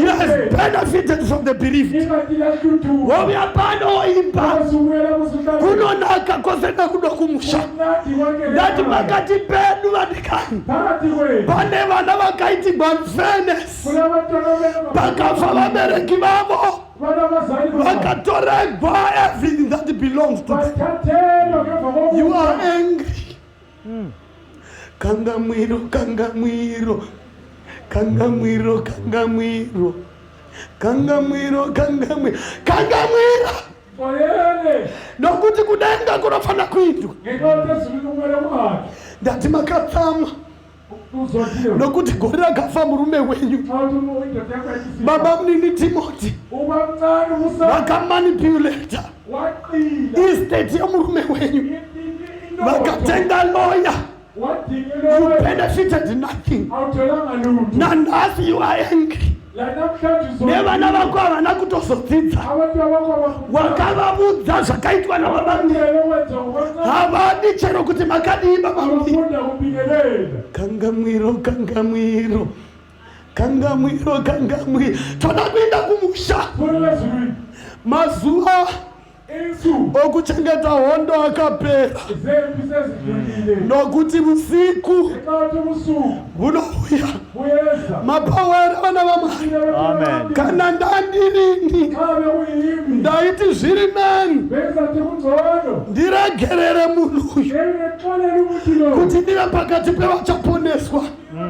You have benefited from the bereaved. Ingathi lahluthuka. Wouya pano woimba. Usubuyela kusuhlala. Kunonaka kwose nekuda kumusha. Kumnandi konke Ndati lekhaya. pakati pedu vadikani. Phakathi kwethu. Pane vana vakaitigwa unfairness. Kulabantwana abena- Pakafa vabereki vavo. Banabazali babo. Vakatoregwa everything that belongs to them. Bathathelwa ngemva kokufa. You are angry. Kangamwiro, kangamwiro. Kangamwiro, kangamwiro. Kangamwiro, kangamwiro. Kangamwiro. Xolele. Nokuti kudenga kunofanira kuindwa. Ngenxa yokuthi ezulwini kumele kuhambe. Ndati makatsamwa. Uzothiwe. Nokuti gore rakafa murume wenyu. Nxa uthi indoda yakho ayisifa. Baba munini Timothy Uba mncane ubusa. vakamanipulata Waqila. estate yemurume wenyu. Vakatenga lawyer. Wadinga You iloya. benefited nothing. Awutholanga lutho. Nanhasi you are angry. Lanamhlanje uzothiwe. Nevana vako havana kutozodzidza. Abantu abakho abafunda. Wakavaudza zvakaitwa nababa munini. Abantwana okwenza ngokuncane. Havadi chero kuti makadii baba munini. Abafunda kubingelela. Kangamwiro, kangamwiro. Kangamwiro, kangamwiro. Toda kuenda kumusha. Funa ezulwini. Mazuva Insuku okuchengeta hondo akapera. zempi sezidlulile. Nokuti usiku Ngenxa yokuthi ubusuku hunouya. buyeza. Mapawera vana vaMwari. Amen. Kana ndandirini Nxa bekuyimi ndaiti zviri nani bengizathi kungcono ndiregerere munhu uyu ngeke ngixolele ukuthi lo kuti ndive pakati pevachaponeswa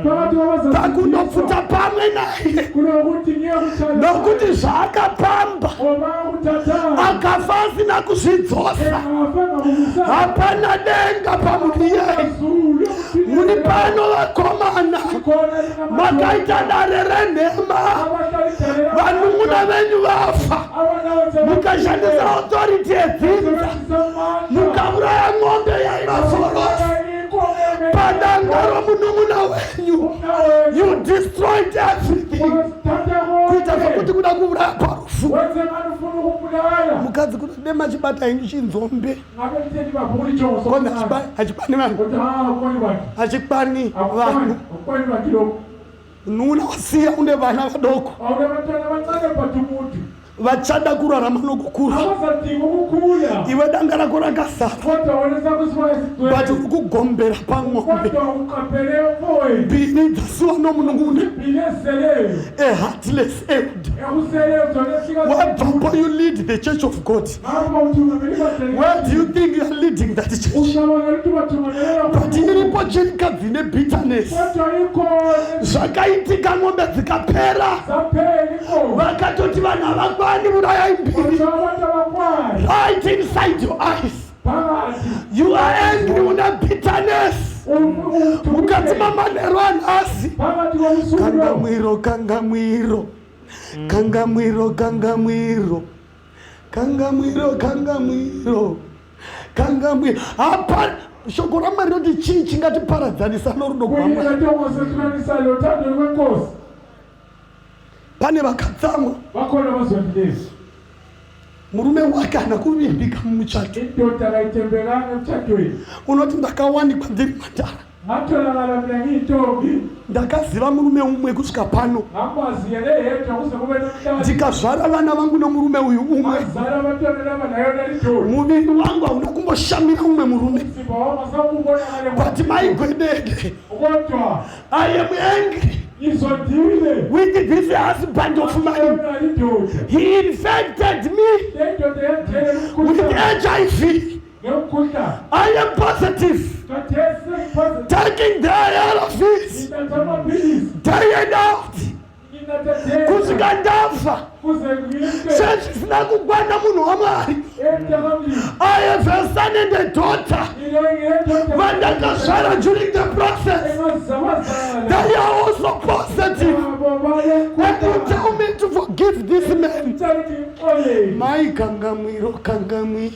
phakathi kwabazasindiswa pakundopfuta pamwe naye kunokuthi ngiye kuthanda nokuti zvaakapamba ngoba akuthathanga akafa asina kuzvidzosa engafa ngabubusanga hapana denga pamuri iyeye zulu muri pano vakomana khona lina makaita dare renhema abahlala idale vanun'una venyu vafa mukashandisa authority yedzinza mukauraya n'ombe yaiva forosi padanga romunun'una wenyu you destroyed everything kuita sokuti kuda kuuraya parufu mukadzi kunodema chibata henyu chinzombe konzi hachikwani vanhu hachikwani vanhu nuna wasiya une vana vadoko vachada kurarama nokukura iwe danga rako rakazara but uri kugombera pamombe mbiri dzasiwa nomunun'una a heartless elder. Wabvapo you lead the church of God. Where do you think you are leading that church? But iripo chirikadzi nebitterness. Zvakaitika mombe dzikapera. Vakatoti vanhu havakwani urayai mbiri. Right inside your eyes. You are angry una bitterness. Mukati mamanheru anhasi. Kangamwiro, kangamwiro. Kangamwiro, kangamwiro. Kangamwiro, kangamwiro. Kangamwiro. Hapana shoko raMwari rinoti chii chingatiparadzanisa norudo rwaMwari? Pane vakatsamwa. Vakhona abazondileyo. Murume wake haana kuvimbika mumuchato. Indoda kayithembekanga emtshadweni. Unoti ndakawanikwa ndiri mhandara. Ngatholakala mina ngiyintombi. Ndakaziva murume umwe kusvika pano. Ngakwazi yena eyedwa kuze kube namhlanje. Ndikazvara vana vangu nomurume uyu umwe. Ngazala abantwana laba nayona indoda. Muviri wangu hauna kumboshamira umwe murume. Umzimba wami asawubonakale. But maigwedede. Kodwa I am angry ngizondile. with this husband of mine. Indoda. He infected me Le ndoda yamthelela with umkhuhlane. HIV. Ngemkhuhlane. I am positive. Khathesi sengipositive. Taking the ARVs Nginatha amaphilisi. day and out. Nginatha day. Kusvika ndafa. Kuze ngife. Sezvisina kukwana munhu waMwari. Emntakamlimi. I have a son and a daughter. Vandakazvara during the process. They are also positive. And you tell me to forgive this man. Mai kangamwiro, kangamwiro.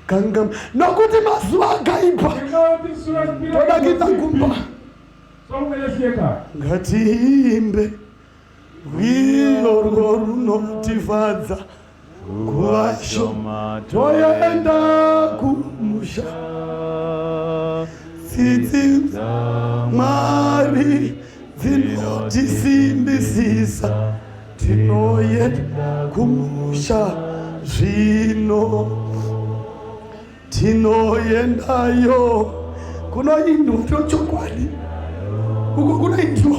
Kangam. Nokuti mazuva akaipa. Toda kuita kumba. Ngatiimbe rwiyo rwo runotifadza nguva shoma toenda kumusha. Tsitsi Mwari dzinotisimbisisa tinoenda kumusha zvino. Tinoendayo kunoindwa chochokwadi uko kunoindiwa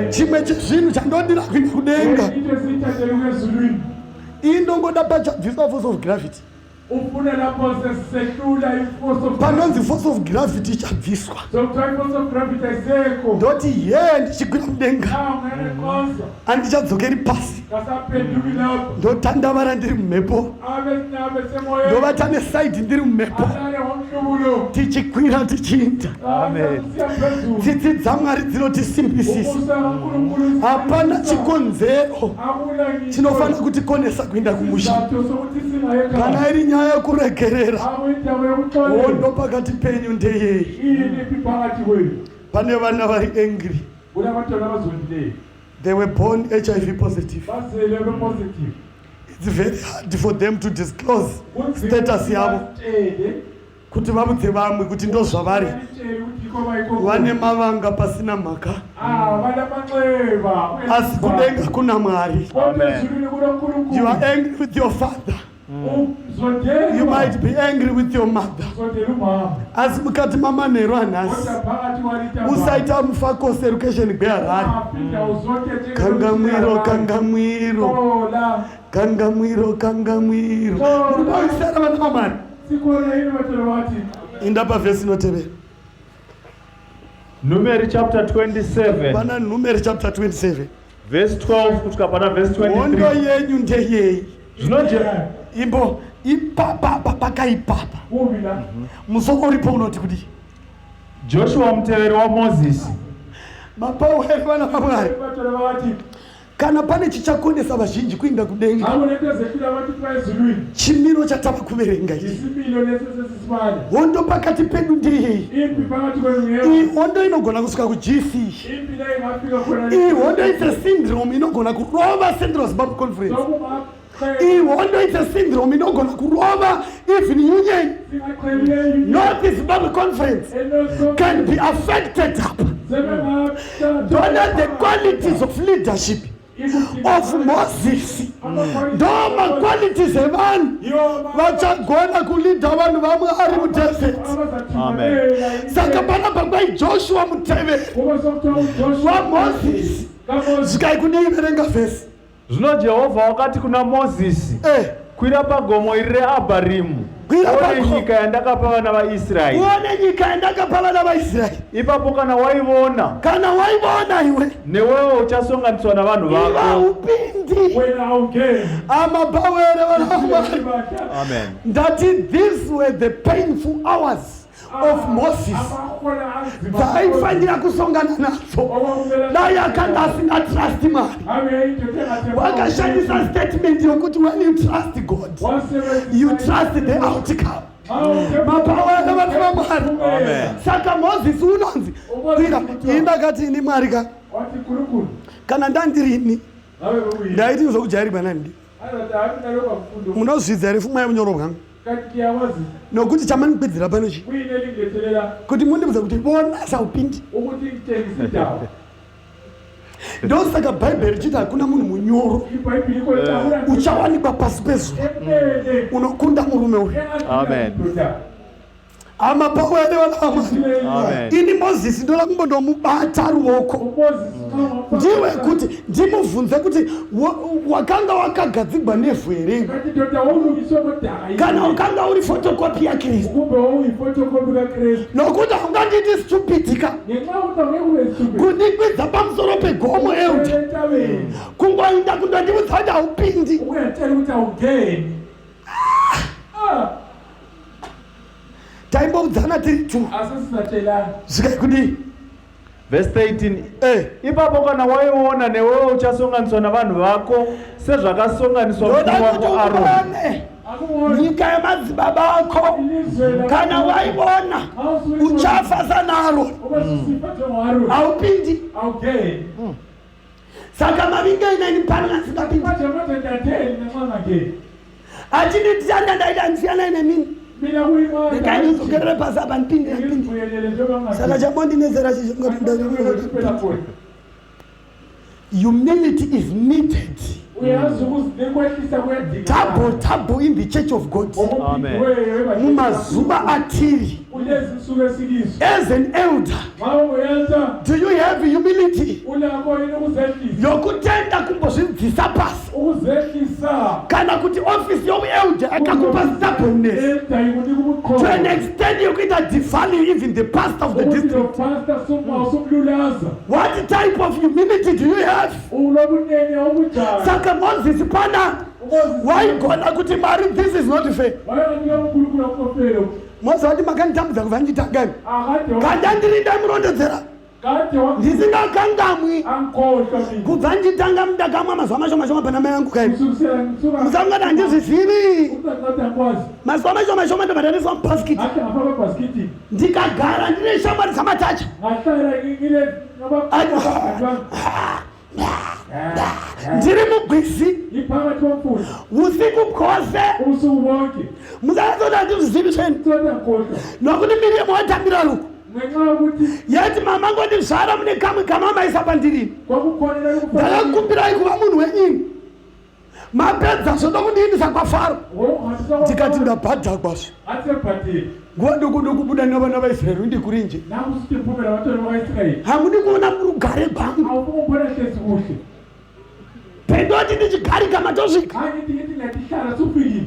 chimwe chezvinhu chandodira kuenda kudenga indongoda pachabviswa force of gravity. Ufuna lapho sesisehlula i-force of Panonzi force of gravity ichabviswa. So kuthiwa i-force of gravity ayisekho. Ndoti ye ndichikwira mudenga. Nawu ngene Handichadzokeri pasi. Kasaphenduki lapho. Ndotandavara ndiri mumhepo. Abe sinabe semoyeni. Ndovata nesaidi ndiri mumhepo. Alale ngomhlubulo. Tichikwira tichiinda. Amen. Siya phezulu. Tsitsi dzaMwari dzinotisimbisisa. Umusa kaNkulunkulu. Hapana chikonzero Akula ngitsho chinofanira kutikonesa kuenda kumusha. isizathu sokuthi singaye ekhaya. Kana iri nyaya yekuregerera, Akuyindaba yokuxolela. hondo pakati penyu ndeyei? Yini iphi phakathi kwenu? Pane vana vari angry. Kunabantwana abazondileyo. They were born HIV positive. Bazelwe be-positive. It's very hard for them to disclose Kunzima status ukuthi yavo batshele, kuti vaudze vamwe kuti ndozvavari. batshele ukuthi yikho bayikho. Vane mavanga pasina mhaka. Ah, banamanxeba. Asi kudenga kuna Mwari. Kodwa Amen. ezulwini kunoNkulunkulu. You are angry with your father. Uzondelwa. You might be angry with your mother. Uzondela umama. Asi mukati mamanheru anhasi Kodwa phakathi kwalita usaita mufakose rukesheni gweHarare. Aphinda uzonke Kangamwiro, kangamwiro, Xola. kangamwiro, kangamwiro. Muri kuvawisana vana vaMwari. Sikhona yini bantwana bathi? Inda pavhesi inotevera. Numeri chapter 27 Pana Numeri chapter 27. verse 12 kusvika pana verse Hondo 23. yenyu ndeyei? Zvino Imbo ipapa apa pakaipapa. Kubi la. Musoro uripo unoti kudii? Joshua muteveri waMozisi. Mapawo here vana vaMwari? Bantwana bathi. Kana pane chichakonesa vazhinji kuinda kudenga, Akunento ezehlula abantu kuba ezulwini. chimiro chatava kuverenga ichi. Isimilo lesi sesisibala. Hondo pakati pedu ndeyei? Impi phakathi kwenu yebo. Iyi hondo inogona kusvika kuGC. Impi le ingafika khona. Iyi hondo it's a syndrome inogona kurova Central Zimbabwe Conference. Iyi hondo it's a syndrome inogona kurova even Union. North Zimbabwe Conference can be affected apa. Don't the qualities of leadership of Moses ndo maqualities evanhu vachagona kulidha vanhu vaMwari mudesert. Amen. Saka panapa kwai Joshua muteveri waMoses. Svikai kudii verenga vhesi. Zvino Jehovha wakati kuna Mozisi, eh. Kwira pagomo iri reAbharimu, uone nyika yandakapa vana vaIsraeri. Uone nyika yandakapa vana vaIsraeri. Ipapo kana waivona, kana waivona iwe, newewo uchasonganiswa navanhu vako. Iva upindi. Amabawere vana vaMwari. Amen. Ndati these were the painful hours of Moses dzaaifanira kusongana nadzo. Dai akanga asingatrust Mwari, wakashandisa statement yokuti when you trust God you trust the outcome. Mapawa akavana vaMwari. Saka Moses unonzi kwira ini ndakati ini Mwari ka kana ndandirini ndaiti zvokujairigwa nandi munozvidza here fuma yeunyoro bwangu nokuti chamandikwedzera pano chi kuti mundiudza kuti vona saupindi ndosaka bhaibheri richiti hakuna munhu munyoro uchawanikwa pasi pezuva unokunda murume uyu. Amen. Hama pawere vana vamwari. Ini Mozisi ndoda kumbondomubata ruoko ndiwe kuti ndimubvunze kuti wakanga wakagadzigwa nevhu here kana wakanga uri fotokopi yaKristu, nokuti haungandiiti stupidika kundikwidza pamusoro pegomo euta kungoinda kundondiudza kuti haupindi. Taimboudzana tiri tu svikai kudii. Vhesi 13 eh. Ipapo kana waiona newewo uchasonganiswa navanhu vako sezvakasonganiswa mukuru wako Aroni. Nyika yamadzibaba ako kana waivona uchafa sanaAroni, haupindi. Saka mavinga inaini pano asingapindi achinditanda ndaita ndisiyanai nemini ndikainodzokerere pasi apa ndipinde ndipinde. Saka chambondinetsera chichongoti humility is needed double double in the church of God. Mumazuva atiri, as an elder, do you have humility yokutenda kumbozvibvisa pasi, kana kuti office yomuelder akakupa stubbornness to an extent yokuita devalue even the pastor of the district? What type of humility do you have? Saka Moses pana waigona kuti Mwari, this is not fair. Moses wati makanditambudza kubva ndichitanga, kanda ndiri ndamurondedzera ndisingakangamwi kubva ndichitanga ndakamwa mazuva mashoma shoma pana mai angu kai musangati handizvizivi mazuva mashoma shoma ndobva ndaiswa mubhasikiti ndikagara ndine shamwari dzamatacha ndiri mugwizi usiku bwose. Musazoti handizvizivi zvenyu, nokuti Miriam watambira ruko yati mama ngondizvara mune kamwe kamamaisa pandirini, ndakakumbirai kuva munhu wenyini, mapedza zvoda kundiindisa kwaFaro. Ndikati ndabhadhakwazvo nguva duku duku buda navana vaIsraeri ndikurinje hamudi kuona rugare gwangu pendoti ndichigarika matosvika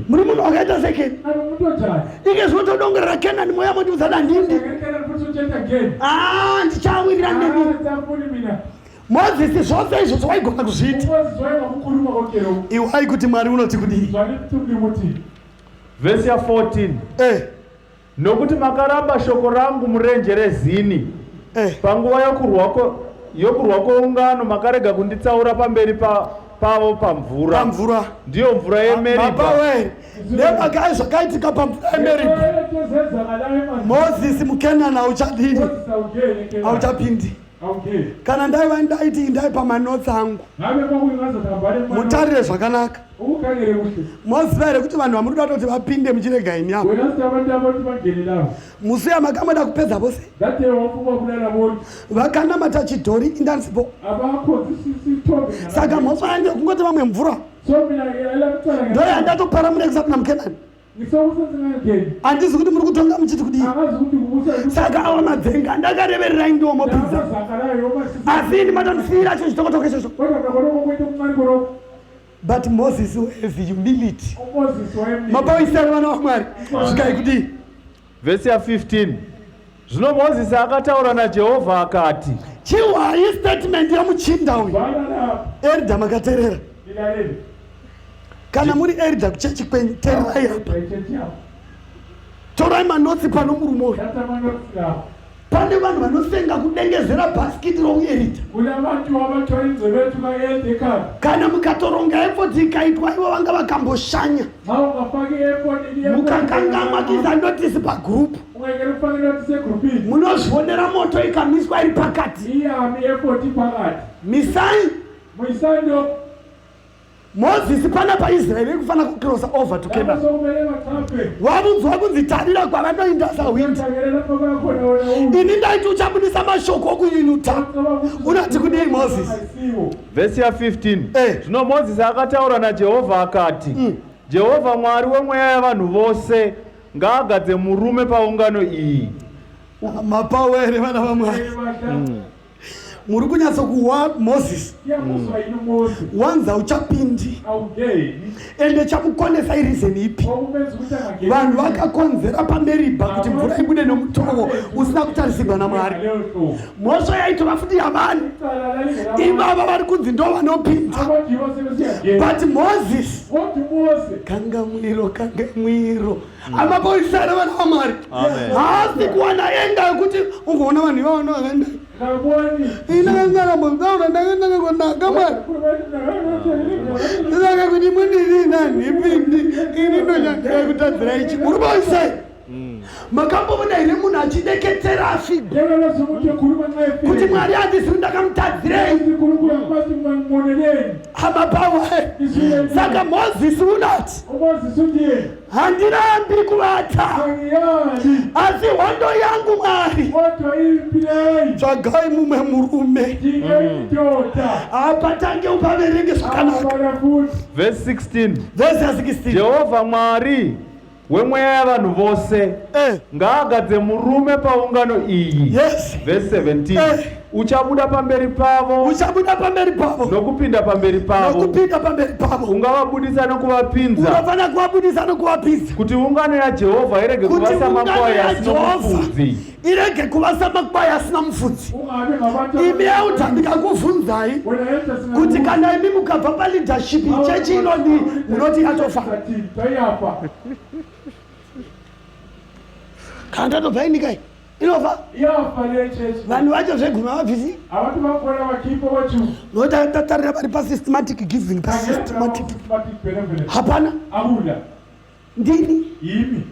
muri munhu wakaita sekeni ike zvinotodongorera Kenani moya mondiudza dandindi ah, ndichawirira nemi. Mozisi zvose izvozvo waigona kuzviita. Iwai kuti Mwari unoti kudii. Vhesi ya14 eh. Nokuti makaramba shoko rangu murenje reZini eh. Panguva yokurwa kweungano makarega kunditsaura pamberi pavo pamvura. Pamvura. Ndiyo mvura yeMeribha. Baba nemhaka zvakaitika pamvura yeMeribha, Mozisi muKenani hauchadini, hauchapindi. Kana ndaiva ndaiti indai pamanotsi angu mutarire zvakanaka. Moziva here kuti vanhu vamuri kuda kutoti vapinde muchirega ini apa musi yamakamboda kupedza vose vakanamata chidhori indanisipo. Saka mhosva yange kungoti vamwe mvura ndo yandatopara murekisa kuna muKenani. Handizi kuti muri kutonga muchiti kudii. Saka awa madzenga ndakarevererai ndiwo mopinza. Asi ini matandisiyira cho chitokotoko ichocho. But Moses has humility. Mapawisana vana vaMwari. Svikai kudii? Vhesi ya 15. Zvino Mozisi akataura naJehovha akati. Chihwai statement yemuchinda uyu. Erda makaterera. Kana muri erda kuchechi kwenyu tererai apa. Torai manotsi pano murume uyu. Pane vanhu vanosenga kudengezera bhasikiti rouerita. Kana mukatoronga efoti ikaitwa ivo vanga vakamboshanya. Mukakangamwa kuisa notisi pagroup. Munozvionera moto ikamiswa iri pakati. Misai. Mozisi pana paIsraeri ikufanira kucrossa over to Canaan. Wavudzwa kunzi tarira kwavanoinda sahwindi. Ini ndaiti uchabudisa mashoko okunyunyuta. Unati kudii Mozisi? Vhesi ya 15. Eh. Zvino Mozisi akataura naJehovha akati, mm. Jehovha Mwari wemweya yavanhu vose ngaagadze murume paungano iyi. Mapawo here vana vaMwari? Mm. Muri kunyatso kuwa Moses. Wanza uchapindi. Ende chakukonesa ireason ipi? Vanhu vakakonzera paMeribha kuti mvura ibude nomutovo usina kutarisigwa naMwari. Mhosva yaitova futi yavanhu. Ivava vari kunzi ndo vanopinda. But Moses kangamwiro kangamwiro. Amapoisana vana vaMwari. Haasi kuwana enga yekuti ugoona vanhu ivavo vakaenda. Inakangaramotaura ndakanaka Mwari. Saka kuti mundini nhanhipindi ini ndonyangaya kutadzira ichi. Muri boisai. Makamboona here munhu achideketera afigwa kuti Mwari handisi ndakamutadzirei? Amapawa. Saka Mozisi unoti Handirambi kuvata, asi hondo yangu Mwari, tsvagai mumwe murume apatange upaverenge zvakanaka. Verse 16. Verse 16. Jehovha Mwari wemweya yavanhu vose eh. ngaagadze murume paungano iyi. Yes. Verse 17. Eh. Uchabuda pamberi pavo. Uchabuda pamberi pavo. Nokupinda pamberi pavo. Nokupinda pamberi pavo. Ungavabudisa nokuvapinza. Unofanira kuvabudisa nokuvapinza. Kuti ungano yaJehovha irege kuva samakwai asina mufudzi. Irege kuva samakwai asina mufudzi. Imi elder ndikakuvhunzai kuti kana imi mukabva paleadership chechi inodii munoti yatofa. Kana tatobva inikai. inofa Iyafa le church. Vanhu vacho zvegumi havabvisi. Abantu bakhona bakhipha kwethu. Nokuti tatarira vari pasystematic giving pasystematic. Hapana. Akula. Ndini. Yimi.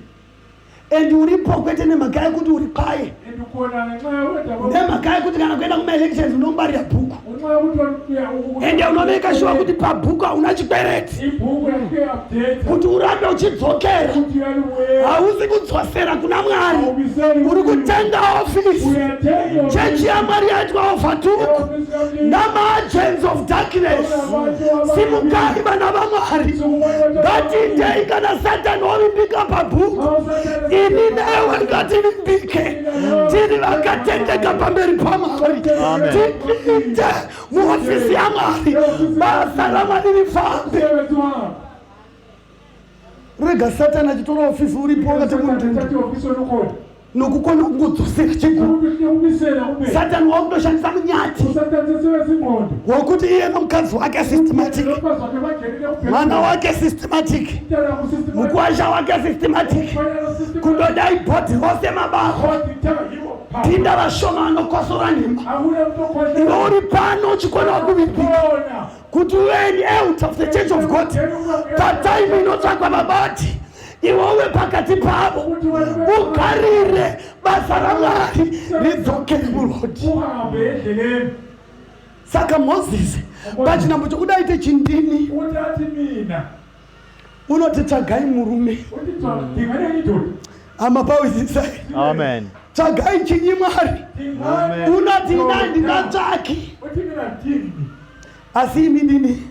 And uripo kwete nemhaka yekuti uri paye. Nemhaka yekuti kana kuenda kumaelections unongwarira bhuku. Ende unomeka shuwa kuti pabhuku hauna chikwereti. Kuti urambe uchidzokera. Hausi kudzosera kuna Mwari. Uri kutenga ofisi. Chechi yaMwari yaitwa overtook namaagents of darkness. Simukai vana vaMwari. Ngatiitei kana Satani ovimbika pabhuku. Ini newe ngativimbike. Tiri vakatendeka pamberi paMwari. Tipinde muhofisi yaMwari. Basa raMwari rifambe. Rega Satani achitora ofisi uripo wakati mundu nokukona kungodzosera chiguru. Satani wakutoshandisa munyati wokuti iye nomukadzi wake systematic, mwana wake systematic, mukuwasha wake systematic, kundodai bhodhi rose mabako pinda vashoma vanokosora nhema. Iwe uri pano uchikona kuvimbika kuti uve an out of the church of God patime inotsvakwa vabati iwe uve pakati pavo ugarire basa raMwari ridzokere murodi. Saka Mozisi pachinambo chokuda aite chindini unoti tsvagai murume. Amapawisisai. Amen. Tsvagai chinyi Mwari. Unoti ina handingatsvaki. Asi imi ndini.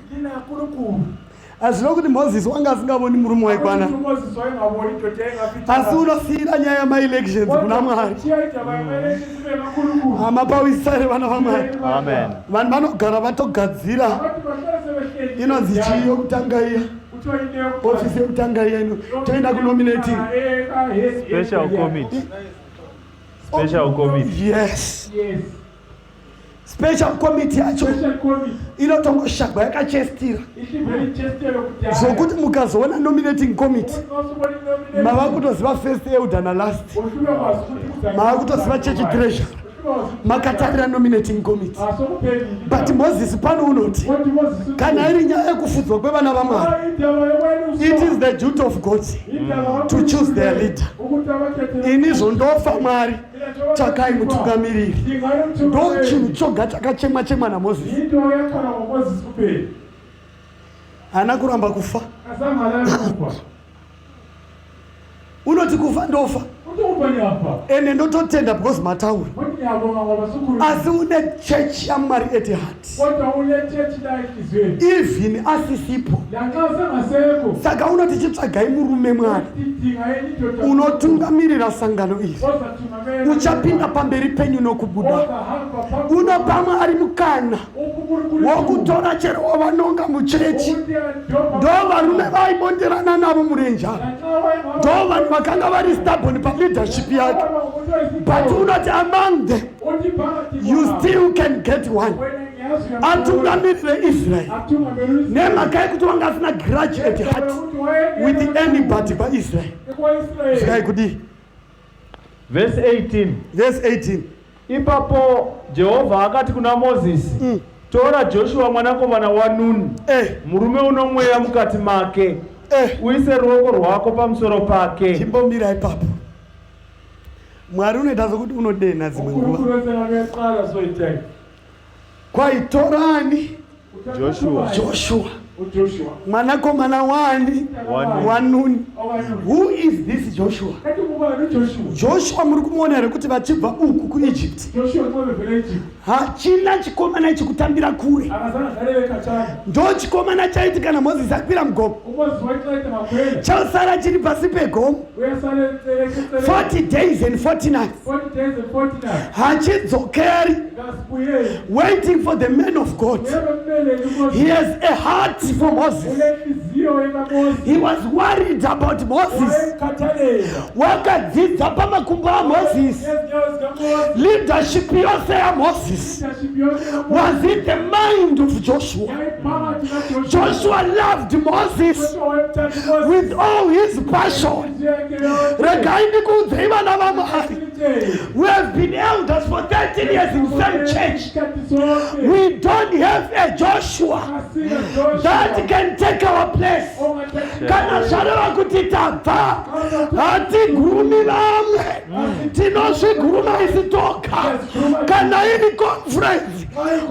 Hazvina kuti Moses wanga asingavoni murume waikwana. Asi unosiyira nyaya yemaelections kuna Mwari. Hama pawisare vana vaMwari. Amen. Vanhu vanogara vatogadzira inonzi chii yokutanga iya ofisi yekutanga iya ino toenda kunominating special committee. Special committee. Yes. Yes. Special committee yacho inotongoshagwa yakachestira zvokuti mukazoona nominating committee mava kutoziva first elder nalast, mava kutoziva church treasurer, makatarira nominating committee. But Moses pano unoti kana iri nyaya yekufudzwa kwevana vaMwari, it is the duty of God to choose their leader. Ini zvondofa, Mwari, tsvakai mutungamiriri. Ndo chinhu choga chakachemwa chemwa naMozisi. Haana kuramba kufa. Unoti kufa ndofa, ende ndototenda because mataura, asi une chechi yaMwari at heart even asisipo. Saka unoti chitsvagai murume, Mwari, unotungamirira sangano iri, uchapinda pamberi penyu nokubuda. Unopa Mwari mukana wokutora chero wavanonga muchechi. Ndo varume vaibonderana navo murenjaro, ndo vanhu vakanga vari stubborn paleadership yake, but unoti among them you still can get one atungamirire Israel, nemhaka yekuti wanga asina grudge at heart with anybody paIsrael. Svikai kudii? Vhesi 18. Verse 18. Ipapo Jehovha akati kuna Mozisi, Tora Joshua mwanakomana waNuni, murume uno mweya mukati make, uise ruoko rwako pamusoro pake. Chimbomira ipapo. Mwari unoita sokuti unodenha dzimwe nguva. Kwaitorani? Joshua. Joshua mwanakomana wani? WaNuni. WaNuni. Who is this Joshua? Joshua muri kumuona here kuti vachibva uku kuEgypt, hachina chikomana chikutambira kure? Ndo chikomana chaiti kana Mozisi akwira mugomo, chosara chiri pasi pegomo 40 days and 40 nights, hachidzokeri, waiting for the man of God. He has a heart for Moses. He was worried about Moses. Wakadzidza pamakumbo aMoses. Leadership yose yaMoses was in the mind of Joshua. Joshua loved Moses with all his passion. Regai ndikuudzei, vana vaMwari, we have been elders for 13 years in same church. We don't have a Joshua that can take our place. Kana zvareva kuti tabva, hatigurumi vamwe, tinozviguruma isi toga. Kana iri conference,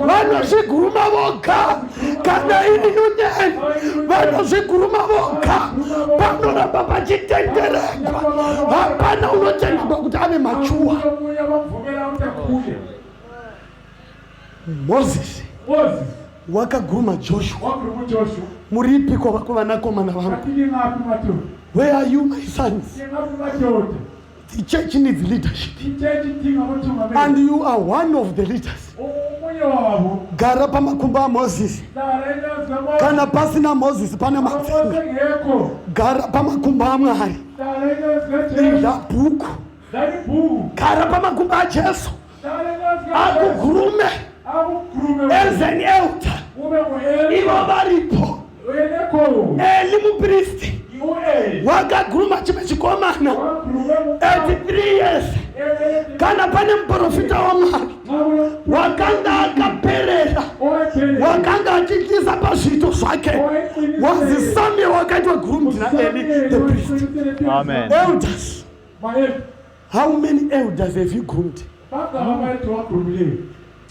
vanozviguruma voga. Kana iri union, vanozviguruma voga. Panoramba pachitenderekwa, hapana unotendekwa kuti ave mature. Mozisi wakaguruma Joshua. Muripi kwavanakomana vangu? Where are you, my sons? The church needs leadership and you are one of the leaders. Gara pamakumbo aMozisi. Kana pasina Mozisi, pane matsenga. Gara pamakumbo aMwari. Idla bhuku. Gara pamakumbo aJesu, akugurume as an elder. Ivo varipo. Eli mupristi wakaguruma chimwe chikomana 83 years. Kana pane muprofita waMwari wakanga akaperera, wakanga achityisa pazviito zvake, wazi Samuel wakaitwa groomed naEli the priest. Amen. Elders, how many elders have you groomed?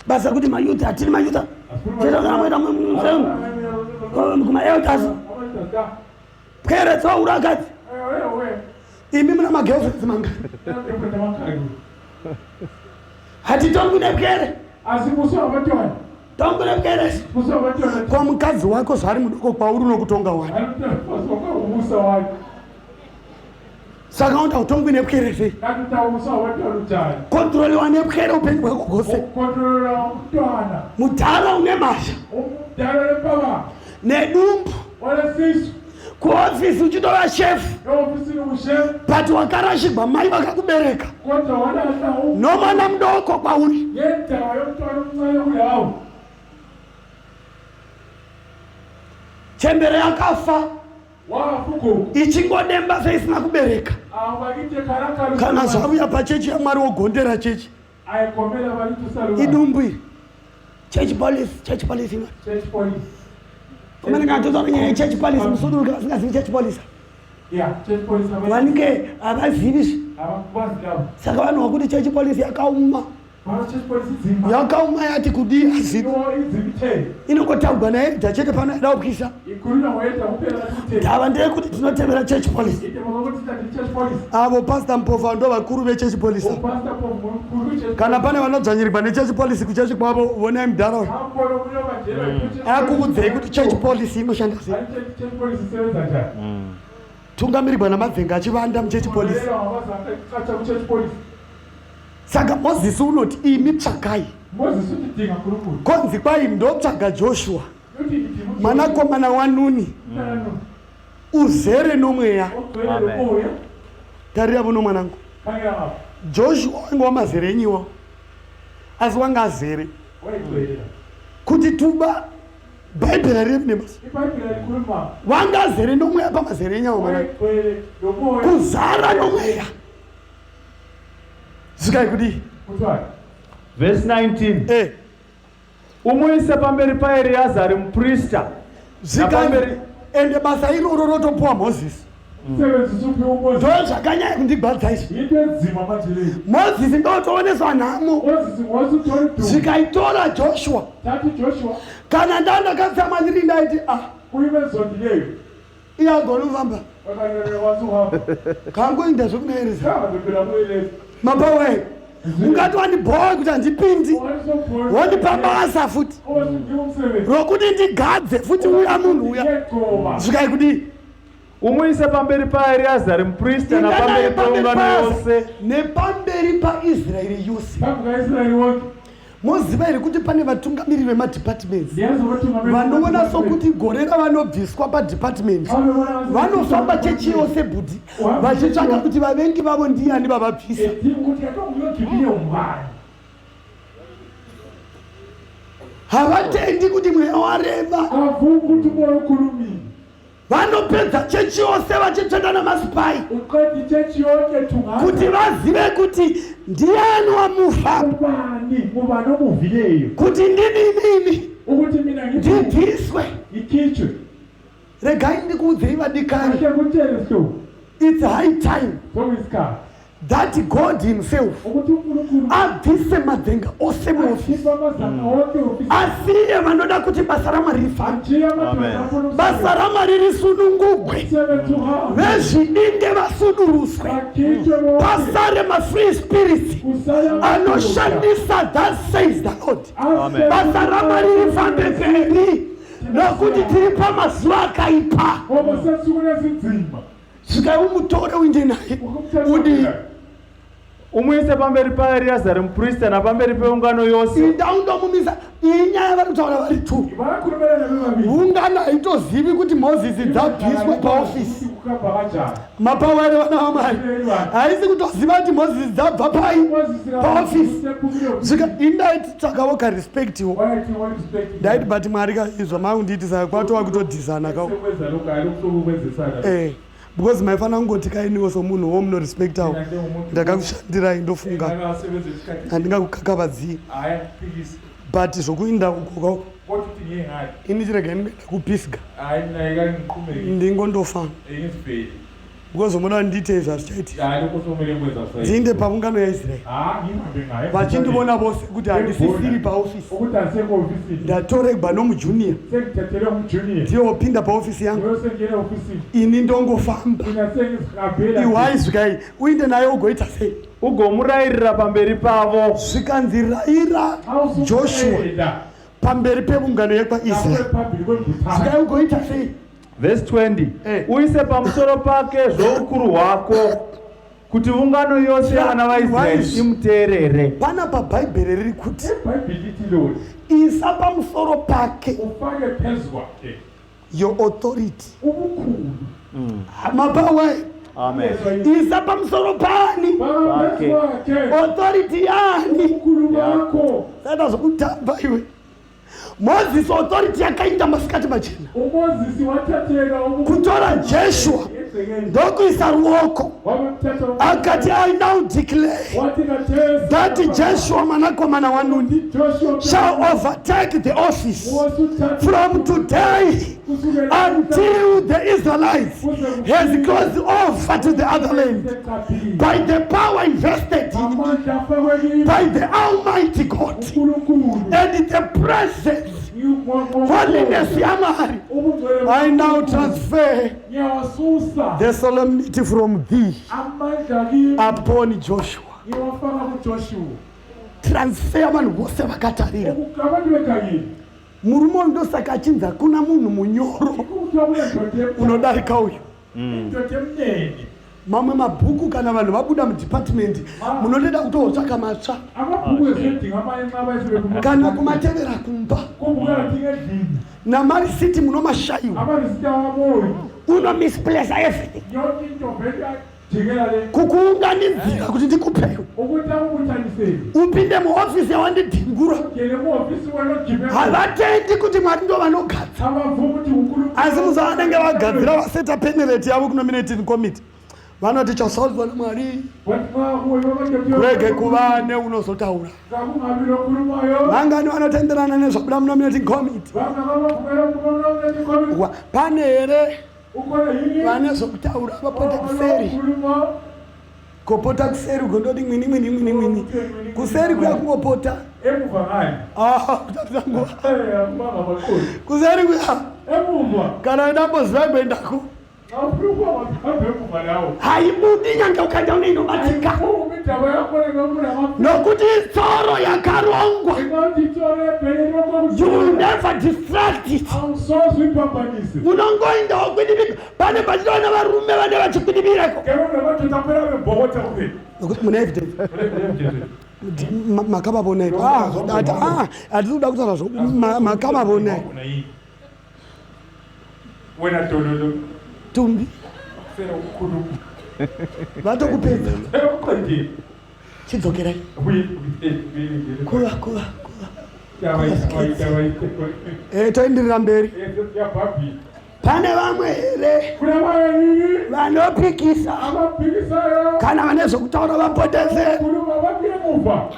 Basa kuti mayouth, hatiri mayouth chete. Kana moita kumaelders, pwere dzaura imi muna magirlfriends mangani? Hatitongwi nepwere. Tongorepkeresi. Kwa mukadzi wako zvaari mudoko kwauri unokutonga wani. Saka unoda kutongwi nepwere sei? Kontroliwa nepwere upenyu hwako hwose. Mudhara une mhasha. Nedumbu. Kuofisi uchitova shefu. But wakarashigwa mai vakakubereka. Nomwana mudoko kwauri. Chembere yakafa. Ichingodemba seisina kubereka. Kana zvavuya pachechi yaMwari wogondera chechi. Idumbu iri. Church police, church police ino. Church police. Komene kana totaura nyaya yechurch police musuduruka vasingazivi church police. Yeah, church police. Wanike havazivi. Saka vanhu vakuti church police yakauma. Yakauma yati kudii azivi. Inongotaurwa naEdha chete pano yada kupisa. Ndava ndeyekuti tinotevera church police. Avo Pastor Mpofu ndo vakuru vechurch police. Kana pane vanodzvanyirirwa nechurch police kuchechi kwavo vonai mudhara uyu. Akuudzei kuti church police inoshanda sei. Tungamirirwa naMadzenga achivanda muchechi police. Saka Mozisi unoti imi tsvakai. Konzi kwai ndotsvaga Joshua mwanakomana waNuni uzere nomweya. Tarira vuno mwanangu. Joshua wange wamazere enyiwa asi wanga azere kuti tuba bhaibheri harirevi nemazwi wanga azere nomweya pamazere enyawo mwanangu kuzara nomweya Svikai kudii? Verse 19. Eh. Umuise pamberi paEreazari muprista. Svikai. Ende basa iroro rotopuwa Mozisi. Ndo zvakanyanya kundigwadza izvi. Mozisi ndotooneswa nhamo. Zvikaitora Joshua. Kana ndandakatsamwa ndiri ndaiti ah. Iye agona kufamba. Kangoinda zvekunaereza. Mapawa e. Ungati wandibhowa kuti handipindi. Wondipa basa futi. Rokuti ndigadze futi uya munhu uya. Svikai kudii? Umuise pamberi paEreazari muprista napamberi peungano yose. Nepamberi paIsraeri yose. Moziva here kuti pane vatungamiriri vemadepartments vanoona sokuti gore ravanobviswa padepartment vanofamba chechi yose bhudhi vachitsvaka kuti vavengi vavo ndiyani vavabvisa. Havatendi kuti mweya wareva. Vanopedza chechi yose vachitsveta namasipai kuti vazive kuti ndiani wamufa kuti ndini inini ndibviswe. Regai ndikuudzei vadikani, it's high time that God himself abvise madzenga ose muofisi asiye vanoda kuti basa raMwari rifambe, basa raMwari risunungugwe, vezvidinge vasuduruswe, pasare mafree spirits anoshandisa that says the Lord. Basa raMwari rifambe mberi nokuti tiri pamazuva akaipa. Svikai umutore uinde naye udii Umuise pamberi paEreazari muprista napamberi peungano yose. Inda undomumisa. Iyi nyaya vari kutaura vari two. Ungano haitozivi kuti Mozisi dzabviswa paofisi. Mapawa ere vana vaMwari. Haisi kutoziva kuti Mozisi dzabva pai paofisi. Svika indaiti tsvakawo ka respect wo. Ndaiti but Mwari ka izvo makundiitisa kwatova kutodhizana ka. Eh. Because maifanira kungoti kainiwo somunhu wo munorespectawo ndakakushandirai ndofunga handingakukakavadzii but zvokuinda uko kako ini chiregai ndingoenda kupisga ndingondofa because umoda ndiite izvi hazvichaiti ndiinde paungano yaisraeri vachindivona vose kuti handisisiri paofisi ndatoregwa nomujunior ndiye wopinda paofisi yangu ini ndongofamba iwai svikai uinde naye ugoita sei Ugomurayirira pamberi pavo. Zvikanzi raira Joshua. Pamberi peungano yekwaIsraeri. Svikai ugoita sei? Vhesi 20 Eh. Uise pamusoro pake zvoukuru hwako, kuti ungano yose yavana vaIsraeri Wise. imuteerere. Panapa Bhaibheri riri kuti IBhayibhili lithi lona isa pamusoro pake ufake phezu kwakhe your authority. ubukhulu. Mapawe Amen. isa pamusoro pani Faka phezu kwakhe authority yani. ubukhulu bakho. Saita zvokutamba iwe. Mozisi authority yakainda masikati machena. UMozisi wathatheka ubukhulu Kutora Joshua egcekeni. ndokuisa ruoko Wabemthatha akati I now declare wathi kathesi that Joshua mwanakomana waNuni Joshua shall overtake the office wasuthatha from today kusukela until the Israelites has crossed over to the other land seqaphile by the power invested in me amandla afakwe kimi by the Almighty God uNkulunkulu and the presence holiness yaMwari. Ubungcwele I now transfer ngiyawasusa the solemnity from thee amandla kimi upon Joshua. ngiwafaka kuJoshua. Transfer vanhu vose vakatarira. Abantu begangile Murume uyu ndosaka achinzi hakuna munhu munyoro kuthiwa kunendoda unodarika uyu. indoda emnene. Mamwe mabhuku kana vanhu vabuda mudepartment munotoda kutotsvaka matsva Amabhuku esedinga amanye nxa bayesebe kana kumatevera kumba kumbuka adinga endlini namarisiti munomashayiwa amarisiti awaboyi unomisplace everything yonke into vele ajikela le kukuunganidzira kuti ndikupeyo ukuthi akubuthanisele upinde muhofisi yawandidhingura. ungene kuhofisi wena ojime. Havatendi kuti Mwari ndo vanogadza. Abavuma ukuthi uNkulunkulu. Asi musa vanenge vagadzira vaseta penereti yavo kunominating committee vanoti chasaudzwa naMwari Wathi nxa kuwe babantu kurege kuva neunozotaura. Kakungabi lokhulumayo. Vangani vanotenderana nezvabuda munominating committee? Bangakabavumela ukunominating committee. Pane here Ukhona yini vane zvokutaura vapota kuseri? okhuluma? Kopota kuseri ugondoti mwini mwini mwini mwini kuseri kuya kungopota. Emuva ngani? Ah, kutapisa nguva. Akubanga baqoli Kuseri kuya emuva. kana ndamboziva kuendako Awufuna ukuba emuva lawo. Haibudi nyange ukaenda uneinobatika. Ayiphumi indaba yakho noma Nokuti itsoro yakarongwa. Ingathi itsoro ebhele. You will never distract it. Awusoze uyiphambanise. Unongoendawo kwidibika pane pachitoona varume vane vachikwidibireko. Kepha namadoda phela bebhokotha kuphela. Nokuti mune evidence. Makavavona here? Ah, ah, hatisi kuda kutaura zvo makavavona here? Wabona yini wena dololo? Tumbi. Sela ukukhuluma. Vatokupedza. Uqedile. Chidzokerai. Kuva kuva kuva. Toenderera mberi. Pane vamwe here vanopikisa Abaphikisayo? kana vane zvokutaura vapotese? Khuluma babuye emuva.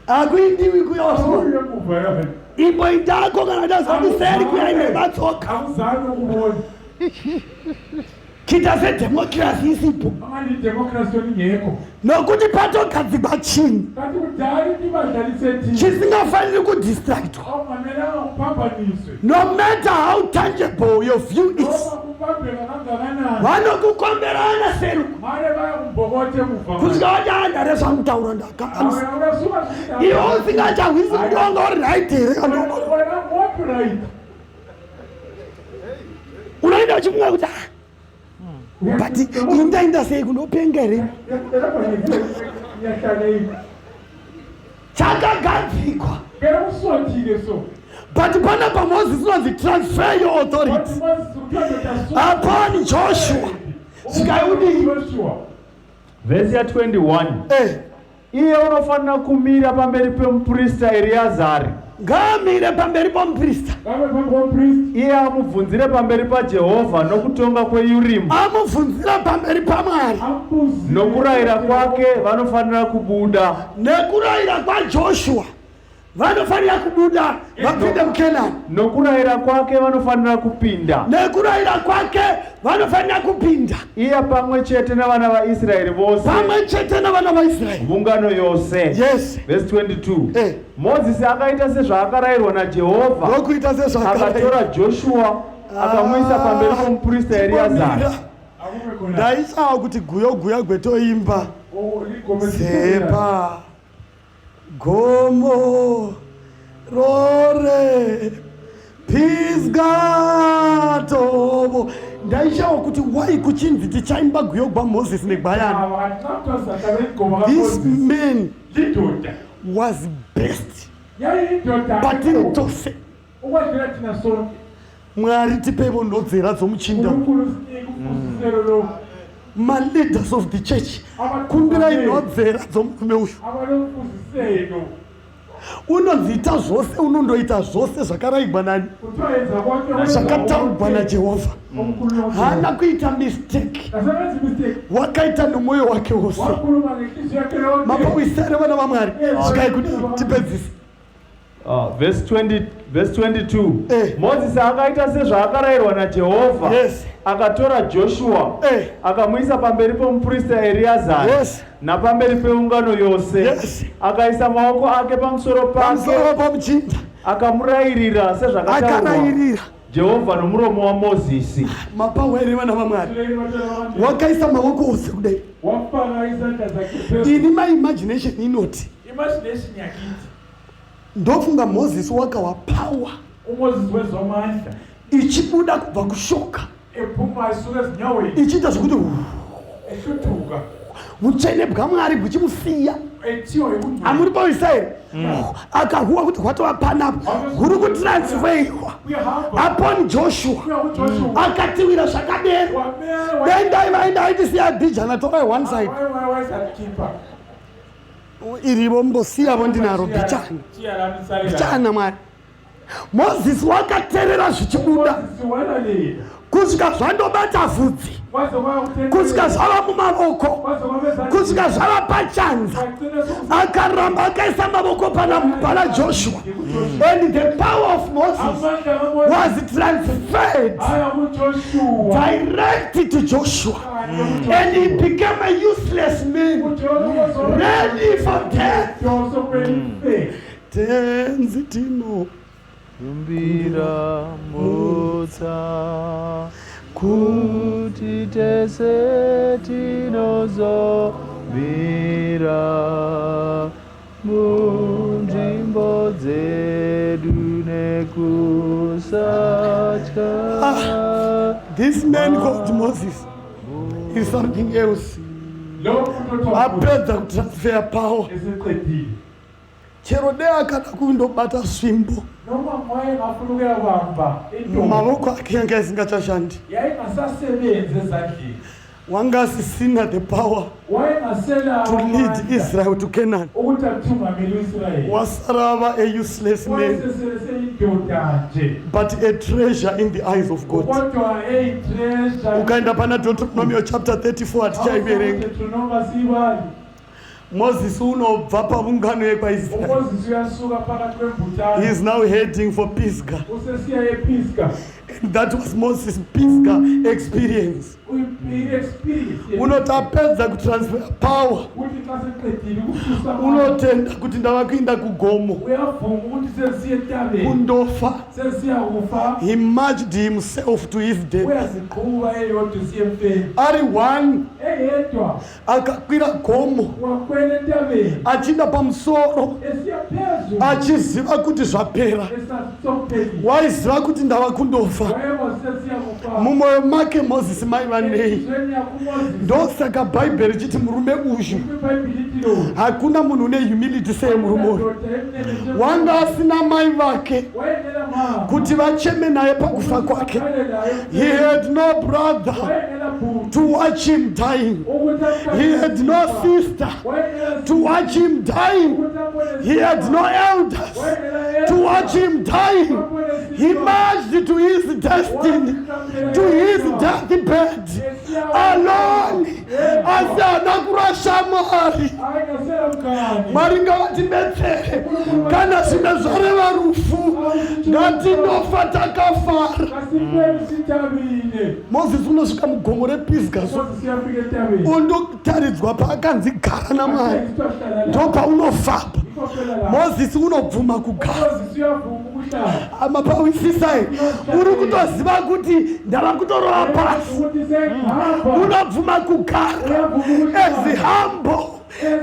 Hakuindiwi kuyoswa. Abuye emuva yani. Imboindako kana tazakuseri kuya nematsoka. Awuzange ukubona. Kita sedemokirasi isipo. Manje idemokhrasi yona ingekho. Nokuti patogadzigwa chinhu Kanti kudala into ibandla lisethile chisingafaniri kudistractwa, awungamelanga uphambaniswe, no matter how tangible your view is, noma kubambeka kangakanani, vanokukomberana seruko mane bayakumbokotha emuva. kusvika vati andare zvamutaura ndakanganisa. Uyasuka. Iwe usingachahwisi kuti wanga uri right here kana Wena ngophi right? Unoenda uchifunga kuti, "Ah, but ini ndaenda sei kunopenga here?" Ngiyahlala yini? Chakagadzikwa. Phela usothile so. But panapa Moses unonzi transfer your authority upon Joshua. Svikai Joshua. Vhesi ya21. Iye unofanira kumira pamberi pemuprista Eriazari. Ngaamire pamberi pomuprista. Ngabe phambi kompristi. Iye amubvunzire pamberi paJehovha nokutonga kweUrimu. Amubvunzira pamberi paMwari. Ambuzi. Nokurayira kwake vanofanira kubuda. Nekurayira kwaJoshua vanofanira kubuda vapinde muKenani. Nokurayira kwake vanofanira kupinda. Nekurayira kwake vanofanira kupinda. Iye pamwe chete navana vaIsraeri vose. Pamwe chete navana vaIsraeri. Ungano yose. Yes. Vhesi 22. Mozisi akaita sezvaakarayirwa naJehovha. Ndokuita sezvaakatora. Akatora Joshua akamuisa pamberi pomuprista Eriazari. Akume khona. Ndaisawa kuti guyo guya gwetoimba Oh, ligome. zepa. Gomo rore Pisga tovo ndaishawo kuti why kuchinzi tichaimba gwiyo gwaMoses negwayana. This man was best patiri tose. Mwari tipeivo nhodzera dzomuchinda. Maleaders of the church kumbirai nhodzera dzomurume uyu. Unonzi ita zvose unondoita zvose zvakaraigwa nani zvakataugwa naJehovha. Haana kuita mistake, wakaita nomwoyo wake wose. Mapawisere vana vaMwari, svikai kudii tipedzise. Verse 20, verse 22 eh. Mozisi akaita sezvaakarayirwa naJehovha yes. Akatora Joshua eh. Akamuisa pamberi pomuprista Eriazari yes. Napamberi peungano yose yes. Akaisa maoko ake pamusoro pake pamusoro pomuchinda akamurayirira sezvakataurwa Jehovha nomuromo waMozisi. Mapawa here vana vaMwari? Wakaisa maoko ose kudai. Ini my imagination inoti ndofunga Mozisi wakawa power uMoses wezwamandla ichibuda kubva kushoka ephuma isuka ezinyaweni ichiita zvekuti ehluthuka utsvene bwaMwari bwichimusiya amuri paisa here mm. akahuwa kuti hwatova panapa huri kutransfeiwa upon Joshua mm. Akatiwira zvakadero dendai vaenda aitisiya bhijana torai one side irivo mbosiyavo ndinaro bhichana bhichana Mwari Mozisi wakaterera zvichibuda kusvika zvandobata vhudzi kusvika zvava mumavoko kusvika zvava pachanza akaramba akaisa mavoko pana, pana Joshua and the power of Moses was transferred direct to Joshua and he became a useless man ready for death. Tenzi tino Kumbira mutsa kuti tese tinozomira munzvimbo dzedu nekusatya. Ah, this man called Moses is something else. Apedza kutransfer power. Chero dei akada kundobata svimbo mumavoko ake yanga isingachashandi wanga asisina the power to lead Israel to Canaan wasara ava a useless man but a treasure in the eyes of God. Ukaenda pana Deuteronomio chapter 34 hatichaiverenga. Moses unobva pavungano yekwaIsrael. UMoses uyasuka phakathi kwembuthano. He is now heading for Pisgah. Usesiya ePisgah. And that was Moses' Pisgah experience. I-experience. Unoti apedza kutransfer power. Uthi xa seqedile ukususa amandla, Unotenda kuti ndava kuinda kugomo uyavuma ukuthi sesiya entabeni. kundofa. Sesiya kufa. He marched himself to his death. Uyaziqhuba eyodwa usiya emfeni. Ari one Eyedwa. Akakwira gomo Wakwela entabeni achinda pamusoro esiya phezulu achiziva kuti zvapera. esazi sokuphelile. Waiziva kuti ndava kundofa. Wayengosesiya kufa. Mumwoyo make Mozisi maiva nei? Enhliziyweni yakhe uMoses Ndosaka Bhaibheri richiti murume uyu iBhayibhili lithi lo hakuna munhu une humility seye murume uyu. indoda emnene njengoba Wanga asina mai vake wayengela mama kuti vacheme naye pakufa kwake. akhale naye He had no brother wayengela bhuti to watch him dying. ukuthi He had no sister wayengela to watch him dying. ukuthi ambone He had no elders wayengela to watch him dying. He marched to his destiny, to his deathbed alone. Asi haana kurasha Mwari. ayengasela mngani Mwari ngavatibetsere kana zvimwe zvareva rufu ngatinofa takafara. kasifeni sithabile Moses unosvika mugomo rePisgah so Moses uyafika entabeni undotaridzwa paakanzi gara naMwari Athengiswa hlala la ndopaunofamba. ikofela la Moses unobvuma kugara. Moses uyavuma ukuhlala Amapawisisai uri kutoziva kuti ndava kutorova pasi ukuthi sengihamba unobvuma kugara uyavuma ukuhlala as humble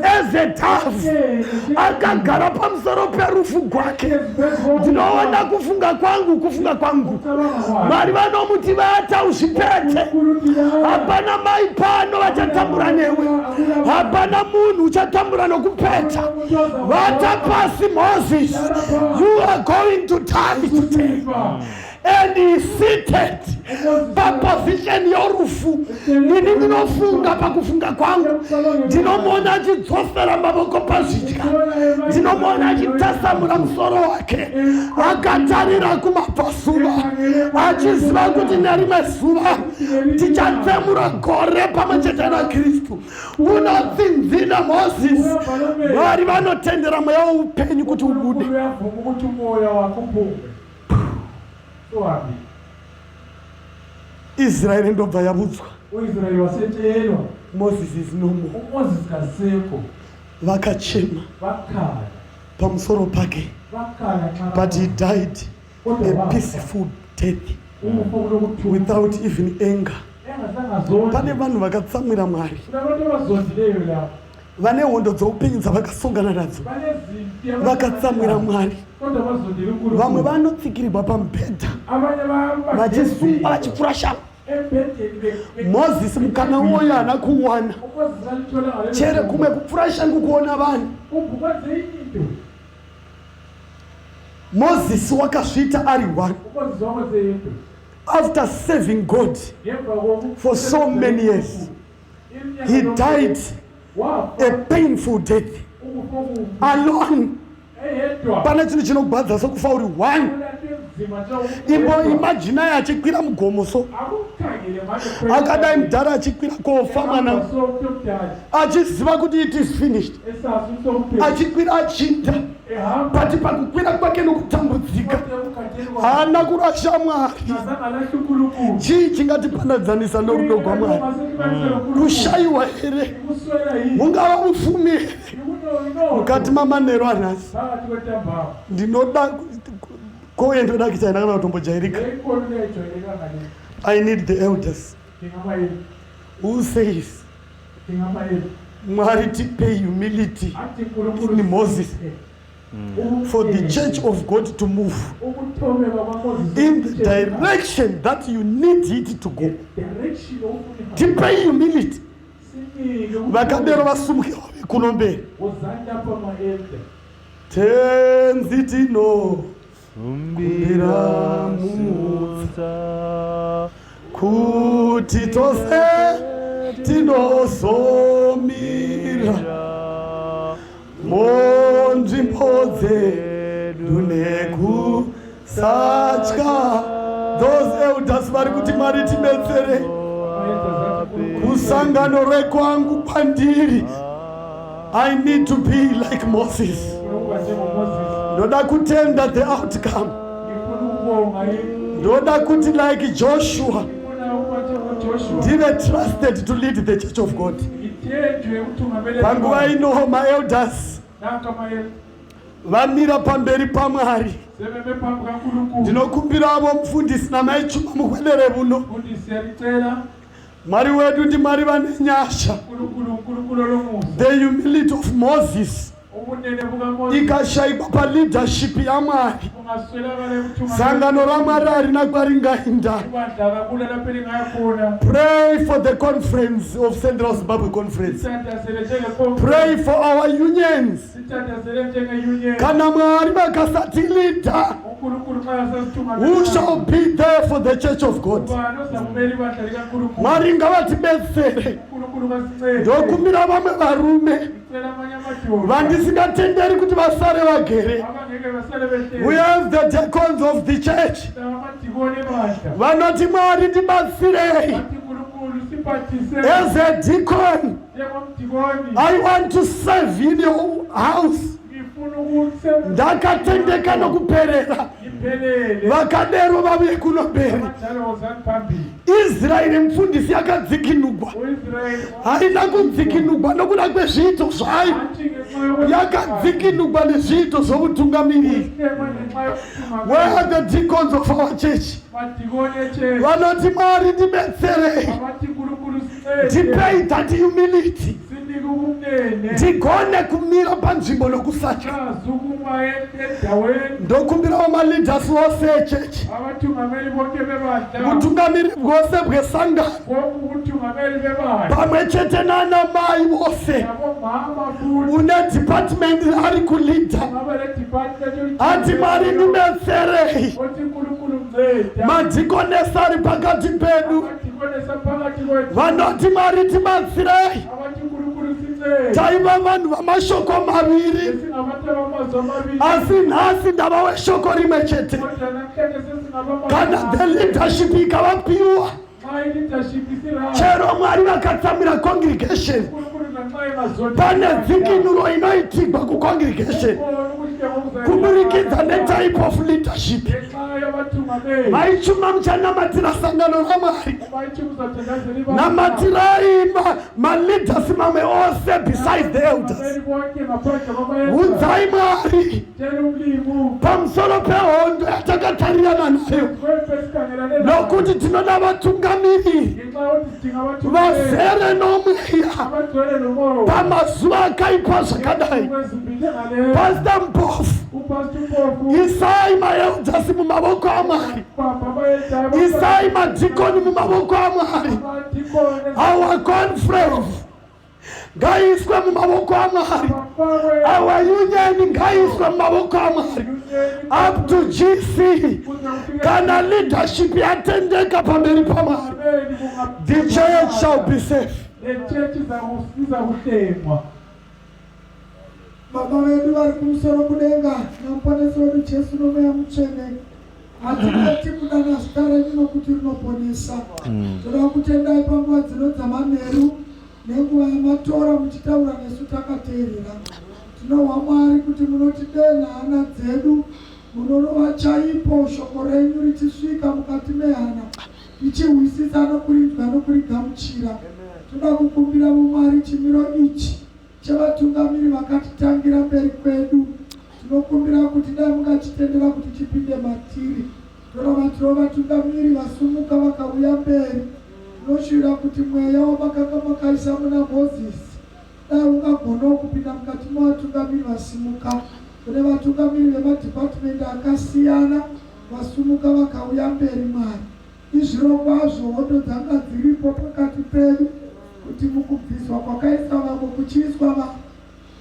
As a dove akagara pamusoro perufu gwake. Ndinoona kufunga kwangu, kufunga kwangu. Mwari vanomuti vata uzvipete. Hapana mai pano vachatambura newe. Hapana munhu uchatambura nokupeta. Vata pasi Moses. You are going to die today. And he seated paposition yorufu. Ini ndinofunga pakufunga kwangu, ndinomuona achidzosera mavoko pazvidya, ndinomuona achitasamura musoro wake akatarira kumabvazuva, achiziva kuti nerimwe zuva tichatsemura gore pamwe chete naKristu. Unotsinzina Moses. Mwari vanotendera mweya woupenyu kuti ubude. Israeri ndobva yavudzwa. UIsraeri wasetshelwa. Moses is no more. UMoses kasekho. Vakachema. Bakhala. Pamusoro pake. Bakhala. But he died a peaceful death without even anger. Pane vanhu vakatsamwira Mwari. Vane hondo dzoupenyu dzavakasongana nadzo. Vakatsamwira Mwari. Vamwe vanotsikirirwa pamubhedha vachisungwa vachipfura shangu. Moses mukana uwoyo haana kuwana chere kumwe kupfura shangu kuona vanhu. Moses wakazviita ari one after serving God for so many years. He died a painful death alone. Pane chinhu chinogwadza sokufa uri one. Imbo imajinai achikwira mugomo so akadai mudhara achikwira kofa mwana achiziva kuti it is finished, achikwira achinda, but pakukwira kwake nokutambudzika haana kurasha Mwari. Chii chingatiparadzanisa norudo rwaMwari? Kushayiwa here? Mungava mupfumi here? Mukati mamanero anhasi ndinoda kouye ndoda kuita ina kana kutombojairika. I need the elders who says Mwari tipe humility in Moses for the church of God to move in the direction that you need it to go. Tipe humility. Vakadero vasumuke kuno mberi. Tenzi tino kumbira mutsa kuti tose tinosomira munzvimbo dzedu nekusatya. Those elders vari kuti Mwari tibetsere kusangano rekwangu kwandiri. I need to be like Moses. Ndoda kutenda the outcome. Ndoda kuti like Joshua ndive trusted to lead the church of God. Panguva ino maelders vamira pamberi paMwari. Ndinokumbiravo mufundisi namaichuma muhwedere vuno. Mwari wedu ndiMwari vane nyasha. The humility of Moses ikashayikwa paleadership yaMwari, sangano raMwari harina kwaringainda. Pray for the conference of Central Zimbabwe Conference. Pray for our unions. Kana Mwari vakasatileada, who shall be there for the church of God? Mwari ngavatibetsere. Ndokumbira vamwe varume vandisingatenderi kuti vasare vagere. We have the deacons of the church vanoti Mwari ndibatsirei. As a deacon, I want to serve in your house. Ndakatendeka nokuperera. Vakadero vavuye kuno mberi. Israeri mufundisi yakadzikinugwa, haina kudzikinugwa nokuda kwezviito zvayo, yakadzikinugwa nezviito zvomutungamiriri. Where are the deacons of our church vanoti Mwari ndibetserei, ndipei that humility? Ndigone kumira panzvimbo nokusatya. Ndokumbirawo maleaders vose echechi, mutungamiri bwose bwesangano pamwe chete nana mai vose une department ari kuleader ati Mwari ndibetserei, madhikonesi ari pakati pedu vanoti Mwari tibatsirei. Taiva vanhu vamashoko maviri, asi nhasi ndava weshoko rimwe chete. Kana the leadership ikavapiwa, chero Mwari vakatsamira congregation, pane dzikinuro inoitigwa kucongregation kuburikidza netype of leadership. Maichuma muchanamatira sangano raMwari, namatirai maleaders mamwe ose besides the elders. Udzai Mwari pamusoro pehondo yatakatarirana nayo, nokuti tinoda vatungamiriri vazere nomweya pamazuva akaipa zvakadai. Pastor Mpofu, isai maelders mumavoko aMwari, isai madhikoni mumavoko aMwari. Our conference ngaiswe mumavoko aMwari, our union ngaiswe mumavoko aMwari, up to GC. Kana leadership yatendeka pamberi paMwari, the church shall be safe. Nechechi izakuhlengwa. Baba vedu vari kumusoro kudenga, naMuponesi wedu Jesu noMweya Mutsvene, hatingati kudana zita renyu nokuti rinoponesa. Toda kutendai panguva dzino dzamanheru nenguva yamatora muchitaura nesu takateerera. Tinohwa, Mwari, kuti munotidenha hana dzedu, munorova chaipo shoko renyu richisvika mukati mehana, tichihwisisa nokurinzwa nokurigamuchira. Toda kukumbira, muMwari, chimiro ichi chevatungamiri vakatitangira mberi kwedu, tinokumbira kuti dai mungachitendera kuti chipinde matiri. Tonamatirawo vatungamiri vasumuka vakauya mberi. Tinoshuvira kuti mweya wamakanga makaisa muna Mozisi dai ungagonawo kupinda mukati mevatungamiri vasimuka. Kune vatungamiri vemadhipatimendi akasiyana vasumuka vakauya mberi, Mwari, izvirokwazvo hondo dzanga dziripo pakati pedu kuti mukubviswa kwakaisa vamwe kuchiiswa vamwe,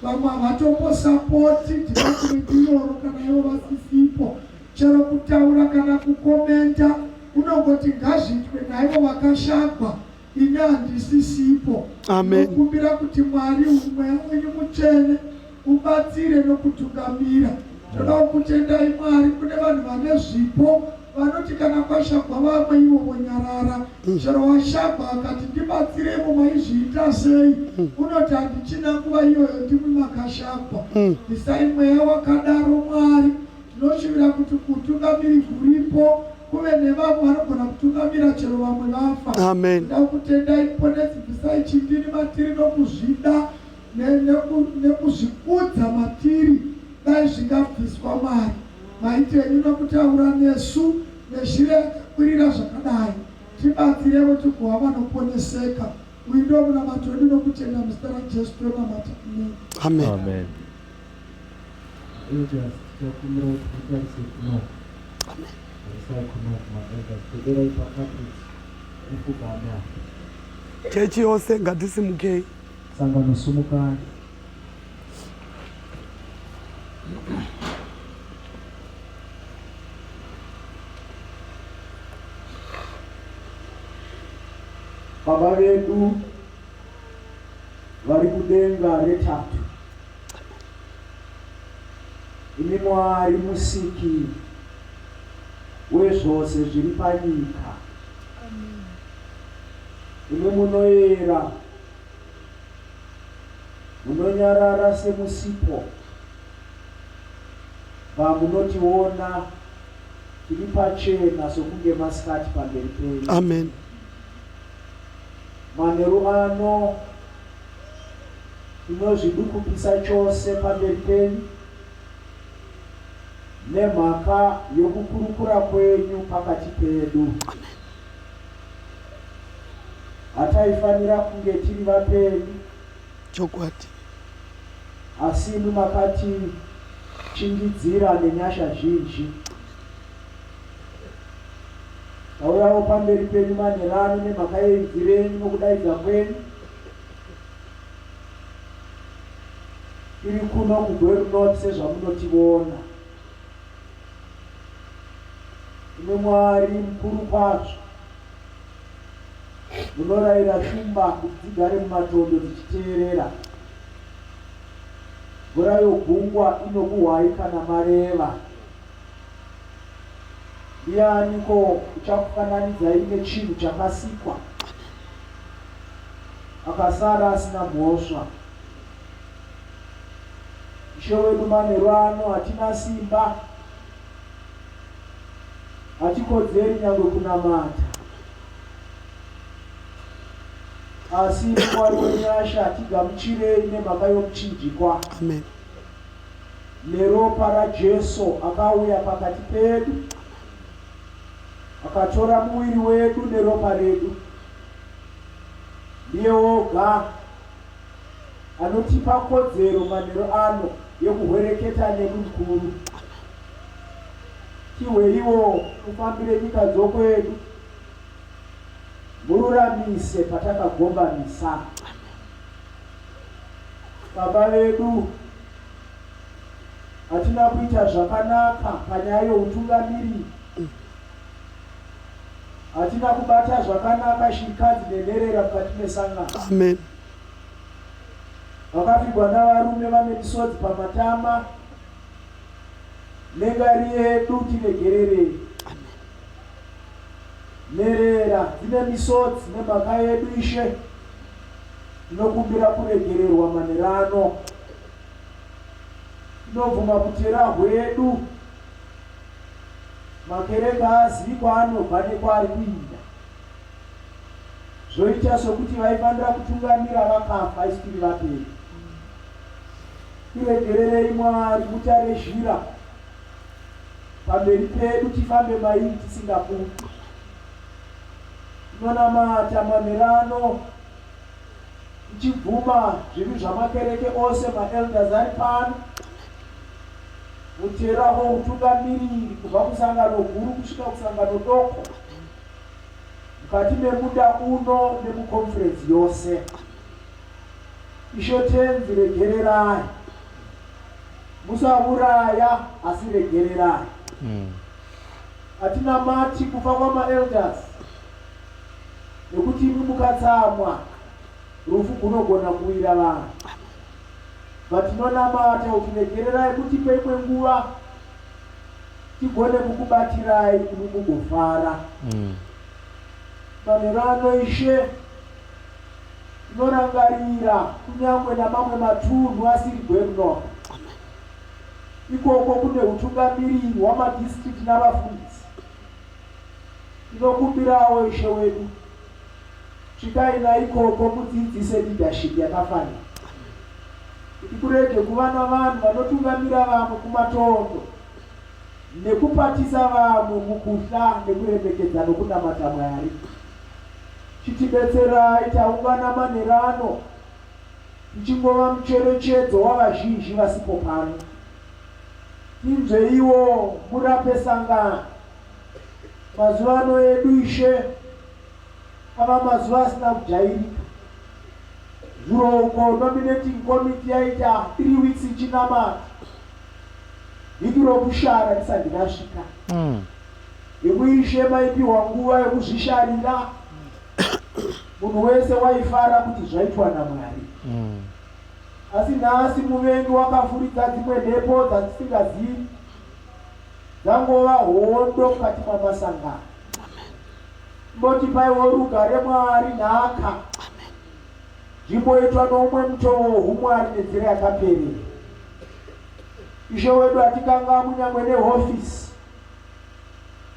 vamwe havatombosapoti department iroro kana ivo vasisipo. Chero kutaura kana kukomenta unongoti ngazviitwe naivo vakashagwa, ini handisisipo. Amen. Tinokumbira kuti, Mwari, mweya wenyu mutsvene ubatsire nokutungamira. Toda kukutendai, Mwari. Kune vanhu vane zvipo vanoti kana kwashagwa vamwe ivo vonyarara. Chero washagwa akati ndibatsiremo, maizviita sei, unoti handichina nguva iyoyo, ndimwi makashagwa. Bvisai mweya wakadaro, Mwari. Tinoshuvira kuti kuutungamiri huripo kuve nevamwe vanogona kutungamira chero vamwe vafa. Amen. Toda kutendai, Muponesi. Bvisai chindini matiri nokuzvida nekuzvikudza matiri, dai zvingabviswa. Mwari, maiti enyu nokutaura nesu nezhira yakakwirira zvakadai. Tibatsirevo tigova vanoponeseka. Uyu ndo munamato wedu nokutenda, muzita raJesu tonamata, amen. Amen. Amen. Elders, tichakumbira kuti mutarise kuno. Tarisai kuno kumaelders, pederai pacarpet mupfugame apa. Chechi yose ngatisimukei. Sangano, sumukai. Baba vedu vari kudenga retatu, imi Mwari musiki wezvose zviri panyika, imi munoyera, munonyarara semusipo, vamunotiona tiri pachena sokunge masikati pamberi penyu. Amen. Manheru ano tinozvidukupisa chose pamberi penyu nemhaka yokukurukura kwenyu pakati pedu. Hataifanira kunge tiri vapenyu. Chokwadi. Asi imwi makatichingidzira nenyasha zhinji. Tauyawo pamberi penyu manheru ano nemhaka yeinzwi renyu nokudaidza kwenyu. Tiri kuno kuGweru North sezvamunotiona. Imi Mwari mukuru kwazvo, munorayira shumba kuti dzigare mumatondo dzichiteerera. Mvura yogungwa inokuhwai kana mareva. Ndianiko uchakufananidzai nechinhu chakasikwa, akasara asina mhosva? Ishe wedu, manheru ano hatina simba, hatikodzeri nyangwe kunamata. Asi imi Mwari wenyasha, tigamuchirei nemhaka yomuchinjikwa. Amen. Neropa raJesu akauya pakati pedu, akatora muviri wedu neropa redu. Ndiye oga anotipa kodzero manheru ano yekuhwereketa nemwi mukuru. Tihweiwo mufambire nyika dzokwedu, mururamise patakagombamisa. Baba vedu, hatina kuita zvakanaka panyaya youtungamiriri. Hatina kubata zvakanaka shirikadzi nenherera mukati mesangano. Amen. Vakafigwa navarume vane misodzi pamatama. Nengari yedu tiregererei. Nherera dzine misodzi nemhaka yedu Ishe. Tinokumbira kuregererwa manheru ano. Tinobvuma kutera hwedu. Makereke haazivi kwaanobva nekwaari kuinda. Zvoita sokuti vaifanira kutungamira vakafa isu tiri vapenyu. Tiregererei Mwari mutare zhira pamberi pedu tifambe mairi tisingaputi. Tinonamata manheru ano tichibvuma zvivi zvamakereke ose maelders ari pano. Mutero woutungamiriri kubva kusangano guru kusvika kusangano doko mukati memunda uno nemuconference yose. Ishe Tenzi regererai. Musavuraya asi regererai. Hatinamati kufa kwamaelders nekuti imi mukatsamwa rufu gunogona kuwira vanhu. Bva tinonamata kuti regererai mutipe imwe nguva tigone kukubatirai imi mugofara. Manheru ano Ishe, tinorangarira kunyangwe namamwe matunhu asiri Gweru North. Ikoko kune hutungamiriri hwamadistrict navafundisi. Tinokumbirawo Ishe wedu, svikai naikoko mudzidzise leadership yakafanira kuti kurege kuva navanhu vanotungamira vamwe kumatondo nekupatisa vamwe mukuhla nekuremekedza nokunamata Mwari. Chitibetserai taungana manheru ano tichingova mucherechedzo wavazhinji vasipo pano. Tinzweiwo murape sangano. Mazuva ano edu Ishe ava mazuva asina kujairika. Zuro uko nominating committee yaita 3 weeks ichinamata. Vhiki rokushara risati rasvika. Imwi Ishe maipiwa nguva yokuzvisharira. Munhu wese waifara kuti zvaitwa naMwari. Asi nhasi muvengi wakafuridza dzimwe mhepo dzatisingazivi. Dzangova hondo mukati mamasangano. Imbotipaiwo rugare Mwari nhaka. Zvimboitwa noumwe mutowo wohumwari nenzira yakaperera. Ishe wedu hatikangamwi nyangwe nehofisi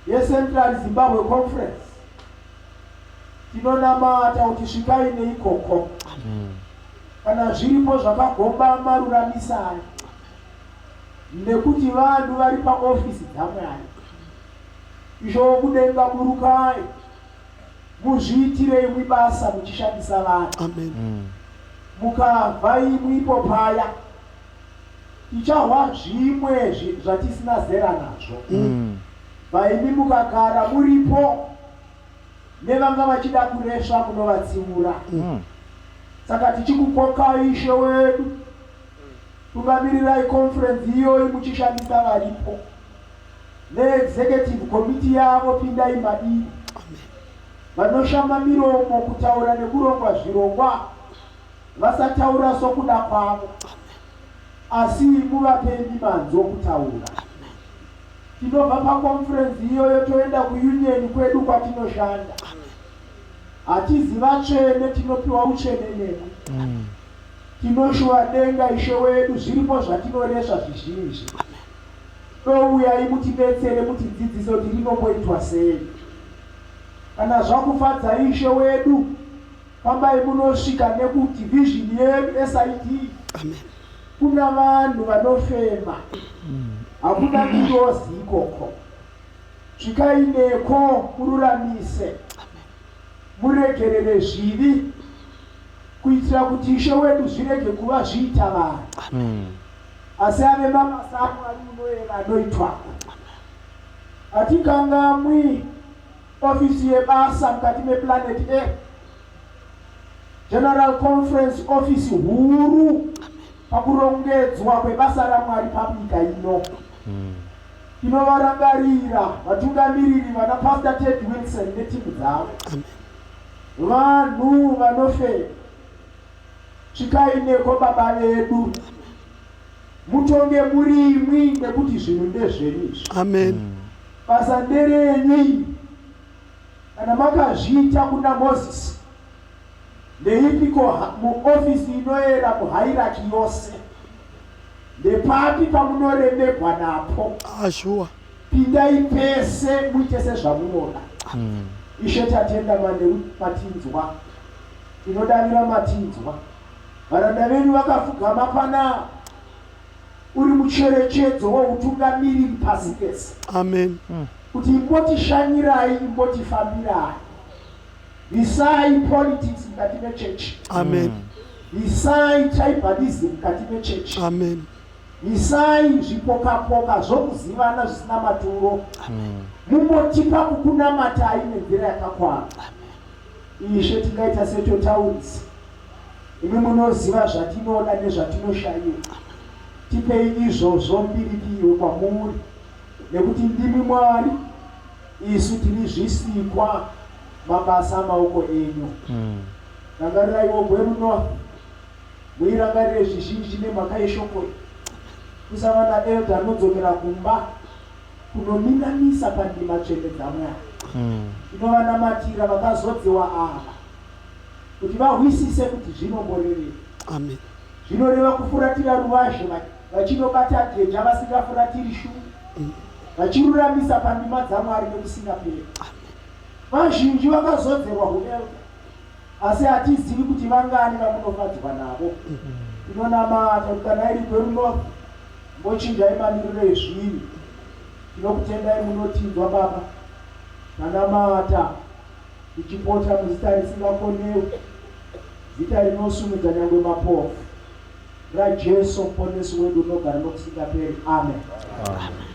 yeCentral Zimbabwe Conference. Tinonamata kuti svikai neikoko. Kana zviripo zvakagombama ruramisai. Nekuti vanhu vari paofisi dzaMwari. Ishe wokudenga burukai muzviitire imwi basa muchishandisa vanhu. Amen. Mukabva imwi ipo paya, tichahwa zvimwe zvatisina zera nazvo. Bva imi mukagara muripo, nevanga vachida kuresva munovatsiura. Saka tichikukokai Ishe wedu, tungamirirai conference iyoyi muchishandisa varipo. NeExecutive Committee yavo pindai madiri. Vanoshama miromo kutaura nekurongwa zvirongwa vasataura sokuda kwavo asi muvapei mimanzi wokutaura. Tinobva paconference iyoyo toenda kuunion kwedu kwatinoshanda. Hatizi vatsvene tinopiwa utsvene nemwi. Tinoshuva denga Ishe wedu zviripo zvatinoresva zvizhinji. Douyai mutibetsere mutidzidzise kuti rinomboitwa sei. Kana zvakufadzai Ishe wedu, fambai munosvika nekudivision yedu SID. Amen. Kuna vanhu vanofema. Hakuna ngirozi ikoko. Svikai neko mururamise. Muregerere zvivi kuitira kuti Ishe wedu zvirege kuva zviita vanhu. Asi ave mabasa aMwari unoyera anoitwako. Hatikangamwi ofisi yebasa mukati mePlanet Earth, General Conference ofisi huru pakurongedzwa kwebasa raMwari panyika ino. Tinovarangarira vatungamiriri vana Pastor Ted Wilson netimu dzavo. Vanhu vanofema. Svikai neko Baba vedu. Mutonge murimwi nekuti zvinhu ndezvenyu izvi. Amen. Basa nderenyu iri. Kana makazviita kuna Mozisi, ndeipiko muofisi inoera muhairaki yose? Ndepapi pamunoremegwa napo? Ah, sure. Pindai pese muite sezvamunoda. Ishe tatenda manheru matinzwa. Tinodavira matinzwa. Varanda venyu vakafugama panapa. Uri mucherechedzo woutungamiriri pasi pese. Amen. Kuti imbotishanyirai, imbotifambirai. Bvisai politics mukati mechechi. Amen. Bvisai tribalism mukati mechechi. Amen. Bvisai zvipoka-poka zvokuzivana zvisina maturo. Mumbotipa kukunamatai nenzira yakakwana. Ishe, tingaita setotaurisa. Imi munoziva zvatinoda nezvatinoshaiwa. Tipei izvozvo, mbiri piiwe kwamuri, nekuti ndimi Mwari, isu tiri zvisikwa, mabasa amaoko enyu. Rangariraiwo Gweru North, muirangarire zvizhinji nemhaka yeshoko iri. Kusava naelder anodzokera kumba kunominamisa pandima tsvene dzaMwari. Tinovanamatira vakazodziwa ava kuti vahwisise kuti zvinomborevei. Amen. Zvinoreva kufuratira ruvazhe vachinobata geja vasingafuratiri shure, vachiruramisa pandima dzaMwari nekusingaperi. Vazhinji vakazodzerwa huelder asi hatizivi kuti vangani vamunofadzwa navo. Tinonamata kuti kana iri Gweru North mbochinjai mamiriro ezvinhu. Tinokutendai munotinzwa Baba. Tanamata tichipota muzita risingakonewi, zita rinosumudza nyangwe mapofu, raJesu Muponesi wedu unogara nokusingaperi. Amen. Amen.